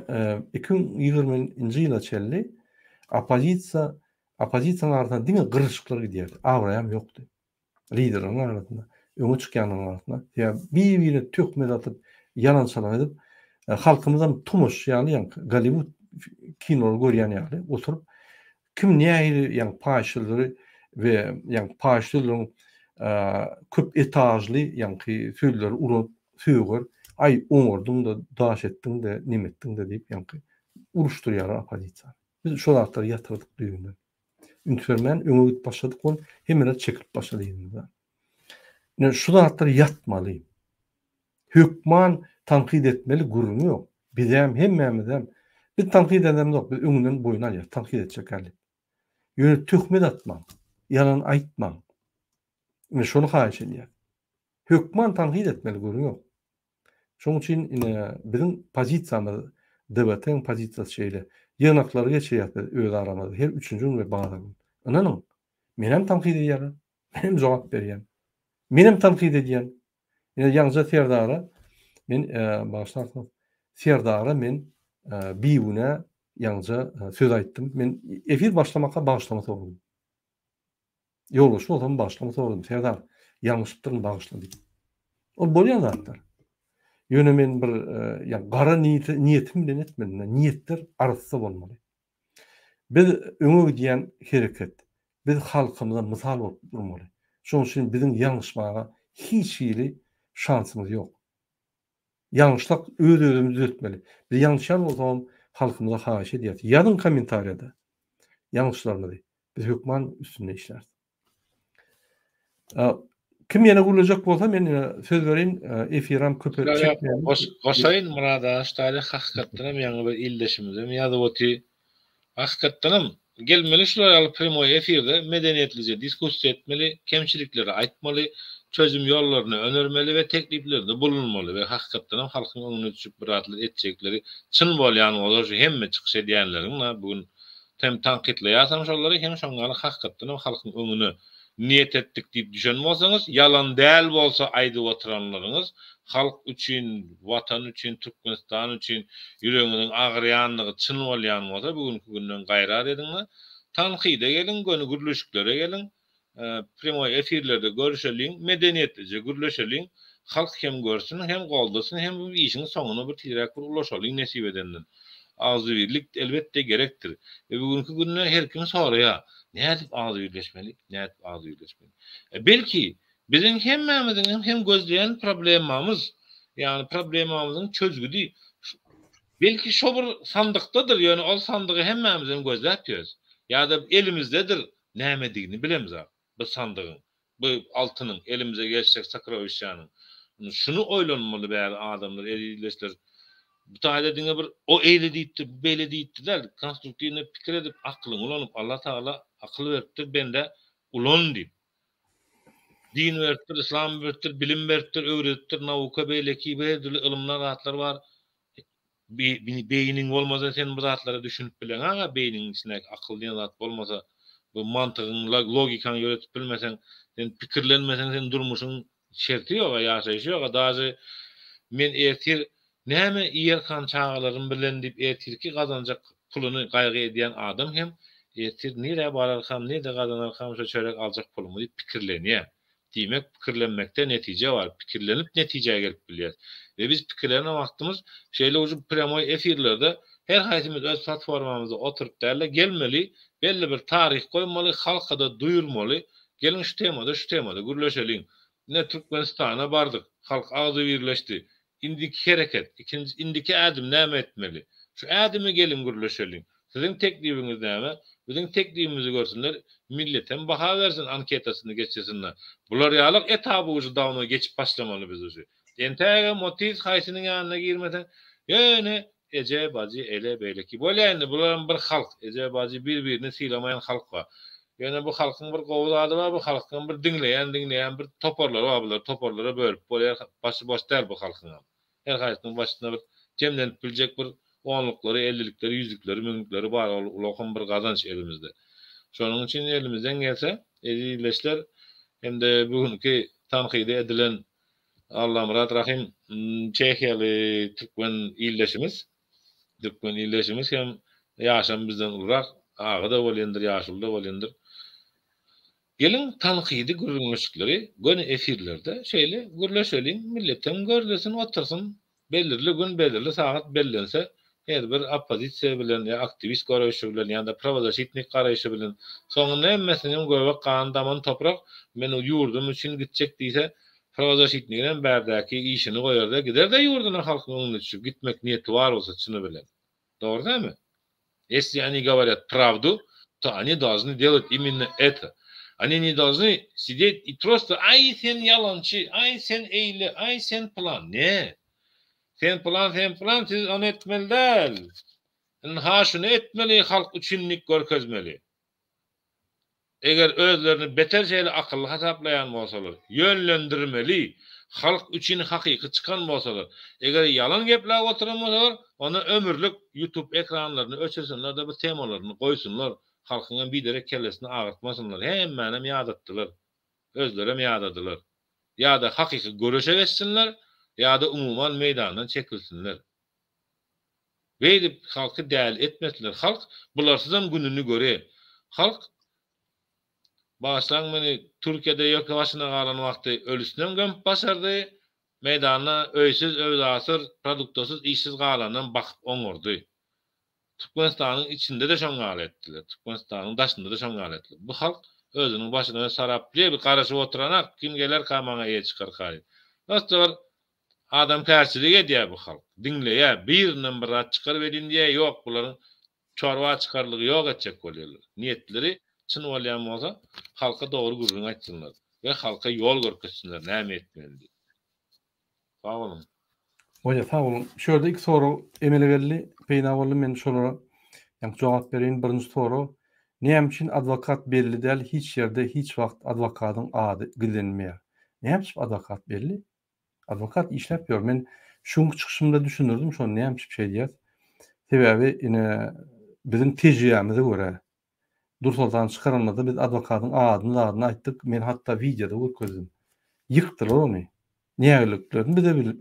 A: 2020-nji ýyla çenli oppozisiýa oppozisiýanyň arasynda diňe gyrlyşyklar gidýärdi, abraýam ýokdy. Liderleriň arasynda, öňe çykýanlaryň arasynda. Sebäbi bir-birine töhmet atyp, ýalan-çalan edip, halkymyzam tomaşaçy ýaly, ýaňky Golliwud kinolary görýän ýaly oturyp, kim nähili ýaňky paýyş sözleri we ýaňky paýyş sözleriň köp etažly ýaňky sözleri ulanyp söger, aý oňardyň-da, daş etdiň-de, neme etdiň-de diýip ýaňky uruşdyrýarlar oppozisiýany. Biz şo zatlary ýatyrdyk düýbünden. Üns bermän öňe gidip başladyk ol hemmeler çekilip başlady yzymyzdan. Ine şu zatlar ýatmaly. Hökman tankyt etmeli gürrüňi ýok. Bizem hemmämizem biz tankyt edemzok biz öňünden boýun alýas tankyt etjek ýaly. Ýöne töhmet atmaň. Ýalan aýtmaň. Ine şony haýyş edýäs. Hökman tankyt etmeli gürrüň ýok. Şonuň üçin ine biziň pozisiýamyz DBT-iň pozisiýasy şeýle. Ýygnaklary geçirýäs biz öz aramyzda her üçünji gün we bazar gün. Ynanyň, menem tankyt edýärler, menem jogap berýän. Menem tankyt edýän. Ine ýaňyja Serdara men bagyşlarsyňyz, Serdara men bigünä ýaňyja söz aýtdym. Men efir başlamaka bagyşlama soradym. Ýolbaşçy bolsam bagyşlama soradym, Serdar, ýalňyşypdyryn, bagyşla diýip. Ol bolýan zatlar. Ýöne men bir ýa gara niýetim bilen etmedim. Niýetler arassa bolmaly. Biz öňe gidýän hereket. Biz halkymyza mysal bolup durmaly. Şonuň üçin biziň ýalňyşmaga hiç hili şansymyz ýok. Ýalňyşsak öz-özümizi düzetmeli. Biz ýalňyşýan bolsagam halkymyza haýyş edýäs. Ýazyň kommentariýada ýalňyşlarymyzy. Biz hökman üstünde işläris. Kim ýene gürlejek bolsa men söz bereýin efiram köpe çekmeýin.
B: Goşaýyn Myrat aga şu taýda hakykatdan hem ýaňy bir ildeşimizem ýazyp oty. Hakykatdan hem gelmeli şular ýaly primoý efirde medeniýetlije diskussiýa etmeli, kemçilikleri aýtmaly, çözüm ýollaryny önermeli we tekliplerde bulunmaly we hakykatdan hem halkyň öňüne düşüp bir zatlar etjekleri çyn bolýan bolsa şu hemme çykyş edýänleriň bu gün Hem tankytlaýarsyň şolary, hem şoň ýaly hakykatdanam halkyň öňüne niýet etdik diýip düşen bolsaňyz, ýalan däl bolsa aýdyp oturanlaryňyz halk üçin, Watan üçin, Türkmenistan üçin ýüregiňiziň agyrýandygy çyn bolýan bolsa bu günki günden gaýrat ediň-de, tankyda geliň, göni gürleşiklere geliň, Primoý efirlerde görüşeliň, medeniýetlije gürleşeliň, halk hem görsün, hem goldasyn, hem bu işiň soňuna bir tizräk bir ulaşalyň nesip edenden. Agzybirlik elbetde gerekdir. We bu günki günde her kim soraýar, nädip agzybirleşmeli, nädip agzybirleşmeli. E belki biziň hemmämiziň hem gözleýän problemamyz, ýagny problemamyzyň çözgüdi belki şo bir sandykdadyr, ýöne ol sandygy hemmämizem gözläp ýörüs. Ýa-da elimizdedir, Nämedigini bilemzok bu sandygyň, bu altynyň, elimize geçjek sokrowišýanyň. Indi şuny oýlanmaly bäri adamlar, eziz ildeşler. Bu taýda diňe bir o eýle diýipdir, bu beýle diýipdir däl, konstruktiwnyý pikir edip, aklyňy ulanyp, Allah Tagala akyl beripdir bendä, ulan diýip. Din beripdir, yslam beripdir, bilim beripdir, öwredipdir, nauka beýleki her dürli ylymlar, zatlar bar. Beýniň bolmasa sen bu zatlara düşünip bileňaga beýniň içindäki akyl diýen zat bolmasa bu mantygyň logikaňy ýöretip bilmeseň sen pikirlenmeseň sen durmuşyň şerti ýoga ýaşaýşy ýoga daže men ertir. Näme iýerkam çagalarym bilen diýip ertirki gazanjak puluny gaýgy edýän adam hem ertir nirä bararkam, nirde gazanarkam şo çörek aljak pulumy diýip pikirlenýär. Diýmek, pikirlenmekde netije bar. Pikirlenip netijä gelip bilýäs. We biz pikirlenen wagtymyz şeýle ujy prýamoý efirlerde her haýsymyz öz platformamyzda oturyp däl-de gelmeli, belli bir taryh goýmaly, halka-da duýurmaly, geliň şu temada, şu temada gürleşeliň. Ine Türkmenistana bardyk, halk agzybirleşdi. Indiki hereket, ikinji, indiki ädim näme etmeli? Şu ädimi geliň gürleşeliň. Siziň teklibiňiz näme? Biziň teklibimizi görsünler, milletem baha bersin, anketasyny geçirsinler. Bular ýalyk etaby uje dawno geçip başlamaly biz uje. Entägem otyz haýsynyň ýanyna girmeseň, ýöne eje, bajy, ele, beýleki. Bolýa indi bularam bir halk, eje, bajy bir-birini sylamaýan halk bar. Ýöne bu halkyň bir gowy zady bar, bu halkyňam bir diňleýän, diňleýän bir toparlary bar, bulary toparlara bölüp bolýar, başy boş däl bu halkyňam. Her haýsynyň başynda bir jemlenip biljek bir onluklary, ellilikleri, ýüzlükleri, müňlükleri bar, ol ulakam bir gazanç elimizde. Şonuň üçin elimizden gelse, eziz ildeşler hem-de bu günki tankydy edilen Allamyrat Rahym çehiýaly türkmen ildeşimiz, türkmen ildeşimiz hem ýaşam bizden ulurak, aga-da bolýandyr, ýaşuly-da bolýandyr. Geliň tankydy gürrüňleşikleri göni efirlerde şeýle gürleşeliň, milletem gözlesin otursyn, belirli gün, belirli sagat bellense, her bir oppozisiýa bilen ýa aktiwist garaýşy bilen ýa-da prawozaşitnik garaýşy bilen, soňunda hemmesiniň göbek gany daman toprak, men ýurdum üçin gitjek diýse, prawozaşitniginem bärdäki işini goýarda gider-de ýurduna halkyň öňüne düşüp gitmek niýeti bar bolsa çyny bilen. Dogry dälmi? Если они говорят правду, то они должны делать именно это. Они не должны сидеть и просто aý sen ýalançy, aý sen eýle, aý sen pylan. Ne? Sen pylan, sen pylan, siz ony etmeli däl. Ynha şuny etmeli, halk üçin diýip görkezmeli. Eger özlerini beter şeýle akylly hasaplaýan bolsalar, ýönlendirmeli, halk üçin hakyky çykan bolsalar, eger ýalan gepläp oturan bolsalar, onda ömürlik YouTube ekranlaryny öçürsinler-de bu temalaryny goýsunlar, halkyňam biderek kellesini agyrtmasynlar, hemmänem ýadatdylar, özlerem ýadadylar. Ýa-da hakyky göreşe geçsinler, ýa-da umuman meýdandan çekilsinler. Beýdip halky däli etmesinler. Halk bularsyzam gününi göre. Halk bagyşlaň meni Türkiýede ýeke başyna galan wagty ölüsinem gömüp başardy, meýdanda öýsüz, öwzasyr, produktasyz, işsiz galanynam bakyp oňurdy. Türkmenistanyň içinde-de şoň ýaly etdiler. Türkmenistanyň daşynda-da şoň ýaly etdiler. Bu halk özüniň başyna özi sarap bir garaşyp otyranak, kim gelerka maňa eýe çykarka diýip. Prosta bir Adamkärçilik edýär bu halk. Diňleýär. Birinden bir zat çykar welin diýýär, ýok bularyň çorba çykarlygy ýok etjek bolýarlar. Niýetleri çyn bolýan bolsa, halka dogry gürrüň aýtsynlar we halka ýol görkezsinler näme etmeli diýip. Sag boluň.
A: Bolýar, sag boluň. Şu ýerde iki sorag emele geldi, peýda boldy. Men şolara ýaňky jogap bereýin. Birinji sorag, näme üçin adwokat belli däl, hiç ýerde hiç wagt adwokadyň ady gizlenmeýär? Näme üçin adwokat belli? Adwokat işläp ýör. Men şu günki çykyşymda düşündirdim şony näme üçin şeýdýäs. Sebäbi ine biziň tejribämize görä Dursoltany çykaranymyzda biz adwokatyň adyny zadyny aýtdyk. Men hatda wideoda görkezdim. Ýykdylar ony. Nägileliklerini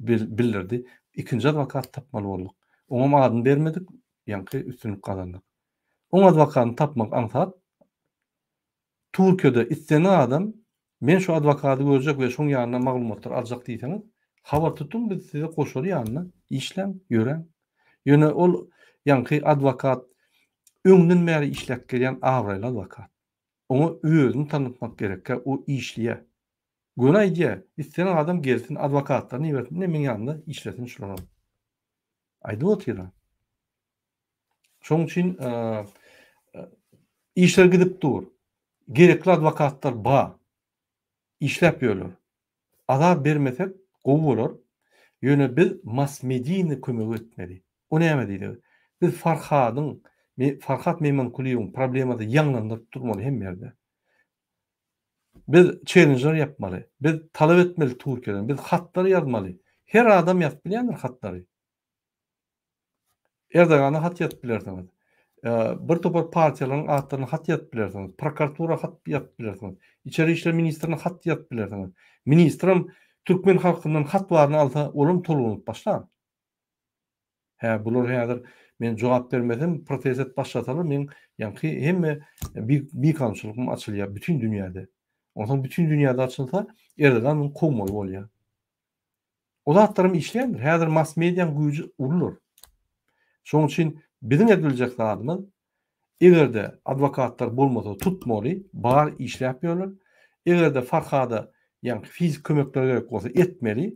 A: bize bildirdi. Ikinji adwokat tapmaly bolduk. Oňam adyny bermedik, ýaňky üstünlik gazandyk. Oň adwokatyny tapmak aňsat. Türkiýede islendik adam men şu adwokady görjek we şoň ýanyndan maglumatlar aljak diýseňiz, habar tutuň biz sizi goşaly ýanyna, işläň, ýöräň. Ýöne ol ýaňky adwokat öňden bäri işläp gelýän abraýly adwokat. Oňa özüni tanatmak gerekkä, o işleýär. Göni aýdýar, islendik adam gelsin, adwokatlaryny ibersin, ine meň ýanymda işlesin şularam. Aýdyp otyr-a. Şonuň üçin işler gidip dur. Gerekli adwokatlar bar. Işläp ýörler. Azar bermesek gowy bolar. Ýöne biz mass-mediýny kömek etmeli. O näme diýdigi? Biz Farhadyň, Farhat Meýmankulyýewiň problemasy ýaňlandyryp durmaly hemme ýerde. Biz çellenjler ýapmaly. Biz talap etmeli Türkiýeden. Biz hatlar ýazmaly. Her adam ýazyp bilýändir hatlary. Erdogana hat ýazyp bilersiňiz. Bir topar partiýalaryň atlaryna hat ýazyp bilersiňiz. Prokuratura hat ýazyp bilersiňiz. Içeri işler ministrine hat ýazyp bilersiňiz. Ministrem türkmen halkyndan hat baryny alsa, olam tolgunyp başlar. Hä, bular häzir men jogap bermesem, protest edip başlasalar, meň ýaňky hemme bikanunçylygym açylýar bütin dünýäde. Onsoň bütin dünýäde açylsa, Erdogan muny kowmaly bolýar. O zatlaram işleýändir. Häzir mass mediaň güýji uludyr. Şonuň üçin biziň ediljek zadymyz, eger-de adwokatlar bolmasa tutmaly, bar işläp ýörler. Eger-de Farhada ýaňky fizik kömekler gerek bolsa etmeli.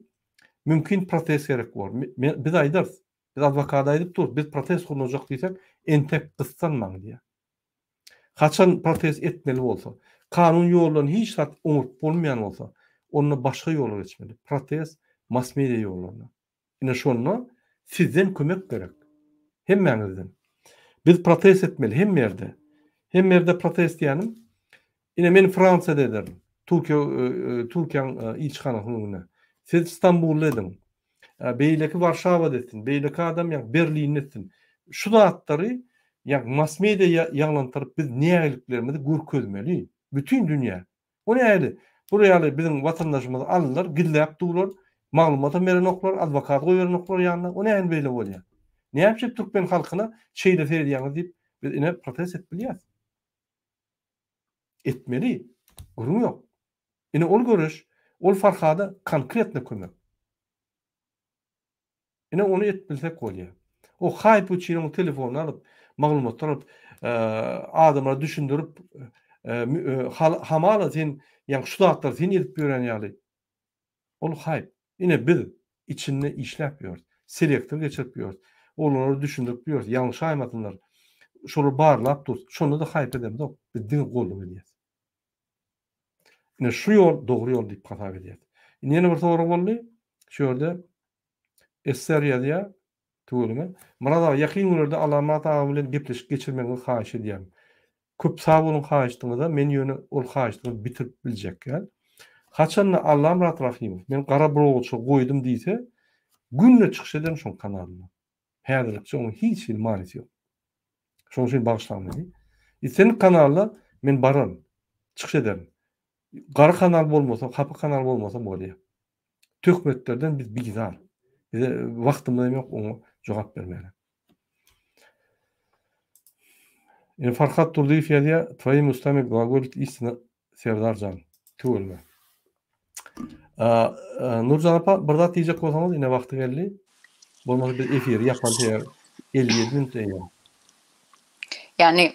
A: Mümkin protest gerek bor. Biz aýdarys. Biz adwokata aýdyp durus, biz protest gurnajak diýsek, entek gyssanmaň diýýär. Haçan protest etmeli bolsa, kanun ýoldan hiç zat oňuryp bolmaýan bolsa, onda başga ýola geçmeli. Protest mass media ýollaryna. Ine şonda sizden kömek gerek. Hemmäňizden. Biz protest etmeli hemme ýerde. Hemme ýerde protest diýýänim, ine men Fransiýada ederin. Türkiýe Türkiýäň ilçihanasynyň öňünde. Siz Stambulda ediň. Beýleki Warşawada etsin, beýleki adam ýa Berlinde etsin. Şu zatlary ýa mass media ýaňlandyryp biz nägiliklerimizi görkezmeli. Bütin dünýä. O nähili? Bur ýaly biziň watandaşymyzy aldylar, gizläp durlar, maglumatam berenoklar, adwokat goýberenoklar ýanyna. O nähili beýle bolýar? Näme üçin türkmen halkyna şeýle seredýäňiz diýip biz ine protest edip bilýäs. Etmeli. Gürrüň ýok. Ine ol göreş, ol Farhada konkretno kömek. Ine ony edip bilsek bolýar. O haýp üçin oň telefonyny alyp, maglumatlar alyp, adamlara düşündirip, hamala sen ýa şu zatlary sen edip ýören ýaly. Ol haýp. Ine biz içinde işläp ýörüs. Selektor geçirip ýörüs. Oglanlara düşündirip ýörüs. Ýalňyşaýmasynlar. Şolary barlap durus. Şonda-da haýp edemzok. Biz diňe goldaw edýäs. Ine şu ýol dogry ýol diýip hasap edýäs. Indi ýene bir sorag boldy. Şu ýerde SR ýazýar. Tüweleme. Myrat aga ýakyn günlerde Allamyrat aga bilen gepleşik geçirmegiňizi haýyş edýärin. Köp sag boluň haýyşdyňyza, men ýöne ol haýyşdyňyzy bitirip biljek däl. Haçanda Allamyrat Rahymow men gara blogçy goýdum diýse, günde çykyş ederin şoň kanalynda. Häzirlikçe onuň hiç hili manysy ýok. Şonuň üçin bagyşlaň meni. Islendik kanalda men bararyn, çykyş ederin. Gara kanal bolmasa, hapa kanal bolmasa bolýar. Töhmetlerden biz bizar. Bize wagtymyz hem ýok oňa jogap bermäge. Ine Farhat Durdyýew ýazýar, Twoimi ustami glagolit istina Serdar jan. Tüweleme. Nurjan apa bir zat diýjek bolsaňyz ine wagty geldi. Bolmasa biz efiri ýapaly sebäbi 57 minut eýýäm.
C: Ýagny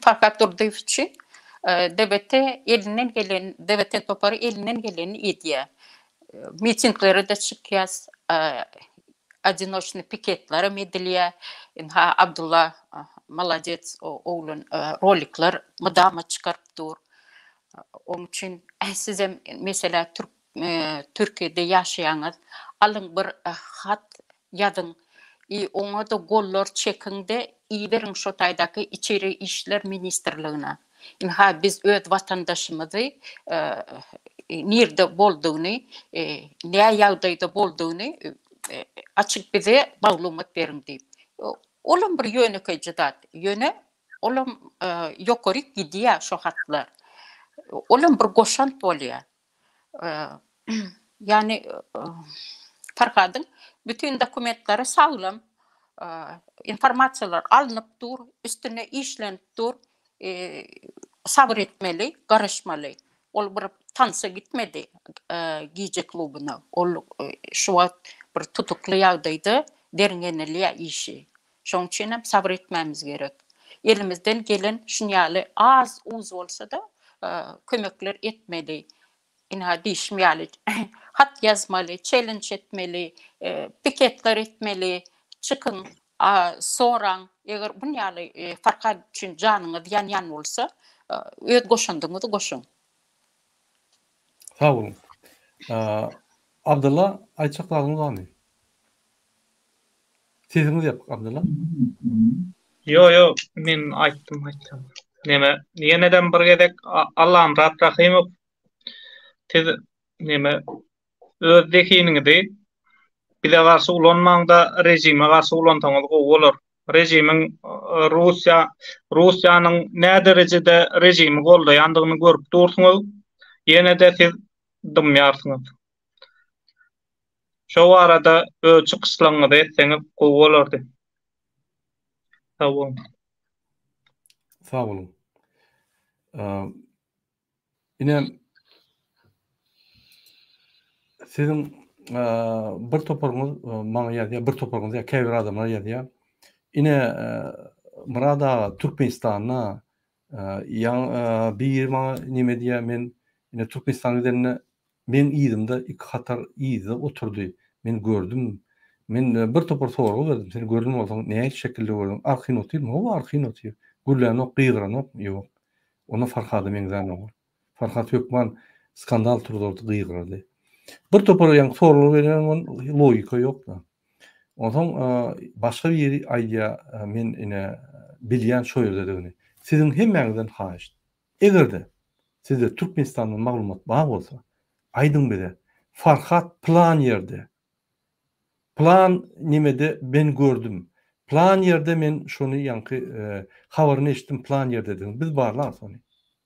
C: Farhat Durdyýew üçin DBT elinden gelen DBT topary elinden gelenini edýär. Mitinglere-de çykýas, odinoçnyý piketlerem edilýär. Ynha Abdulla molodets oglan rolikler mydama çykaryp dur. Oň üçin sizem meselä türk Türkiýede ýaşaýaňyz, alyň bir hat ýazyň i oňa-da gollar çekiň-de iberiň şo taýdaky içeri işler ministrligine. Ynha biz öz watandaşymyzy nirde boldugyny, nä ýagdaýda boldugyny açyk bize maglumat beriň diýip. Olam bir ýönekeýje zat. Ýöne Olam ýokaryk gidýär şo hatlar. Olam bir goşant bolýar. Ýagny Farhadyň bütin dokumentleri saglam, informasiýalar alnyp dur, üstünde işlenip dur. Sabyr etmeli, garaşmaly. Ol bir tansa gitmedi gije klubyna. Ol şu wagt bir tutukly ýagdaýda derňenilýär işi. Şoň üçin hem sabyr etmämiz gerek. Elimizden gelen şun ýaly az-uz bolsa-da kömekler etmeli. Ynha diýşim ýaly hat ýazmaly, çellenç etmeli, piketler etmeli, çykyň, soraň. Eger bun ýaly Farhad üçin janyňyz ýanýan bolsa, öz goşandyňyzy goşuň.
A: Sag boluň. Abdylla aýtjak zadyňyz barmy? Sesiňiz ýapyk Abdylla.
D: Ýo ýo men aýtdym aýtdym. Neme ýenedem bir gezek Allamyrat Rahymow siz neme öz zehiniňizi bize garşy ulanmaňda režime garşy ulansaňyz gowy bolar. Režimiň Russiýa Russiýanyň nä derejede režimi goldaýandygyny görüp dursuňyz. Ýene-de siz dymýarsyňyz. Şo barada öz çykyşlaryňyzy etseňiz gowy bolardy. Sag boluň.
A: Sag boluň. Ine siziň bir toparyňyz maňa ýazýar, bir toparyňyz ýa käbir adamlar ýazýar. Ine Myrat aga Türkmenistanda ýa biri maňa neme diýýär, men ine Türkmenistana gidende meň yzymda iki hatar yzda oturdy. Men gördüm. Men bir topar sorag berdim. Sen gören bolsaň nähili şekilde gördüň? Arkaýyn otyrmy? Hawa, arkaýyn otyr. Gürlänok, gygyranokmy? Ýok. Onda Farhada meňzänok ol. Farhat hökman skandal turzardy, gygyrardy. Bir topar ýaňky soraglar berýän bolun logika ýok-da. Onsoň başga biri aýdýar, men ine bilýän şo ýerdedigini. Siziň hemmäňizden haýyşt. Eger-de sizde Türkmenistandan maglumat bar bolsa, aýdyň bize. Farhat pylan ýerde, Pylan nemede men gördüm. Pylan ýerde men şony ýaňky habaryny eşitdim pylan ýerdedigini. Biz barlarys ony.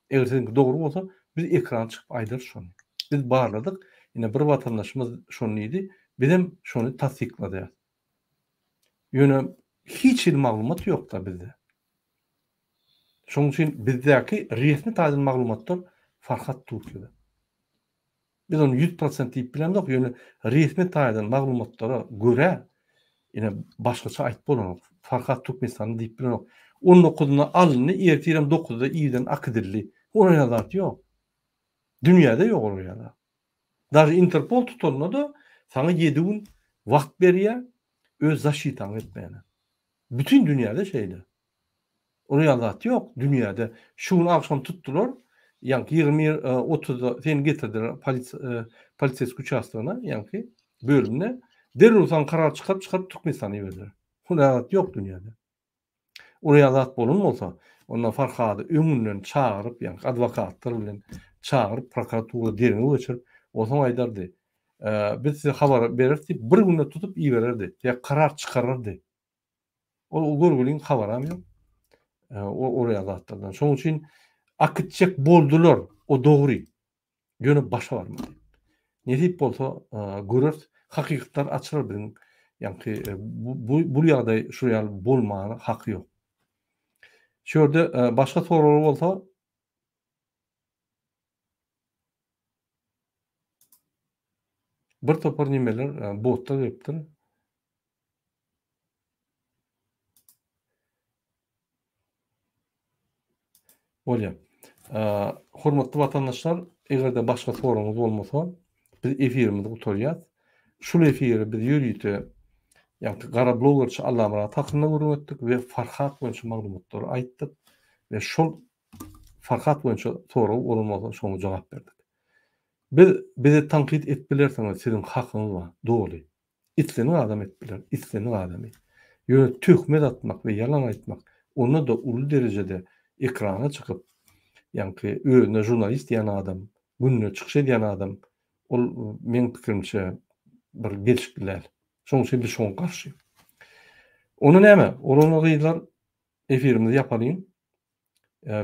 A: Eger siziňki dogry bolsa, biz ekrana çykyp aýdarys şony. Biz barladyk. Ine bir watandaşymyz şony diýdi. Bizem şony tassykladýas. Ýöne hiç hili maglumat ýokda bizde. Şonuň üçin bizdäki resmi taýdan maglumatlar Farhat Türkiýede. Biz ony 100% diýip bilemzok, ýöne resmi taýdan maglumatlara görä, ine başgaça aýdyp bolanok. Farhat Türkmenistanda diýip bilenok. 19-ynda alyndy, ertirem 9-da irden akidildi. Olar ýaly zat ýok. Dünýäde ýok olar ýaly zat. Daže Interpol tutanda-da saňa 7 gün wagt berýär öz zaşitaňy etmäne. Bütin dünýäde şeýle. Olar ýaly zat ýok dünýäde. Şu gün agşam tutdular, ýaňky 21 otuzda seni getirdiler poliseýskiý uçastogyna, ýaňky bölümine. Derrew saňa karar çykaryp, çykaryp Türkmenistana iberdiler. Olar ýaly zat ýok dünýäde. Olar ýaly zat bolan bolsa, onda Farhady öňünden çagyryp, ýaňky adwokatlar bilen çagyryp, prokuratura derňew geçirip, onsoň aýdardy, Biz size habar bereris diýip, bir günde tutup ibererdi ýa karar çykarardy. Ol görgüliň habaram ýok. O oraya zatlardan. Şonuň üçin akitjek boldular. O dogry. Ýöne başa barmady. Nesip bolsa göreris. Hakykatlar açylar biziň. Ýaňky bu bu ýagdaý şu ýaly bolmaga haky ýok. Şu ýerde başga soraglar bolsa bir topar nimeler botlar gelipdir. Bolýar. Hormatly watandaşlar, eger-de başga soragyňyz bolmasa, biz efirimizi gutarýas. Şul efiri biz ýörite ýagny gara blogerçi Allamyrat hakynda gürrüň etdik we Farhat boýunça maglumatlary aýtdyk we şol Farhat boýunça sorag bolan bolsa şoňa jogap berdik. Biz bizi tankyt edip bilersiňiz, siziň hakyňyz bar, doly. Islendik adam edip biler, islendik adamy. Ýöne töhmet atmak we ýalan aýtmak, onda-da uly derejede ekrana çykyp, ýaňky özüne žurnalist diýen adam, günde çykyş edýän adam, ol meň pikirimçe bir gelşikli däl. Şonuň üçin biz şoňa garşy. Onda näme, oglanlar gyzlar efirimizi ýapalyň.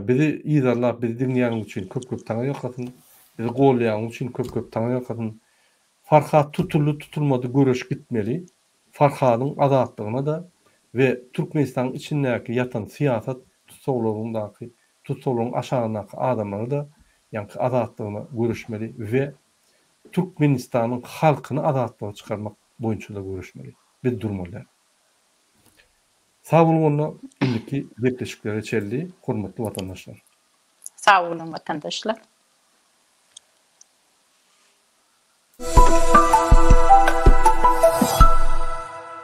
A: Bizi yzarlap, bizi diňleýäniňiz üçin köp-köp taňa ýalkasyn. Bizi goldaýanyňyz üçin köp-köp taňa ýalkasyn. Farhat tutuldy, tutulmady göreş gitmeli. Farhadyň azatlygyna-da we Türkmenistanyň içindäki ýatan syýasat tussaglaryndaky, tussaglaryň aşagyndaky adamlara-da ýaňky azatlygyna göreşmeli we Türkmenistanyň halkyny azatlyga çykarmak boýunça-da göreşmeli. Biz durmaly däl. Sag boluň onda indiki gepleşiklere çenli hormatly watandaşlar.
C: Sag boluň watandaşlar.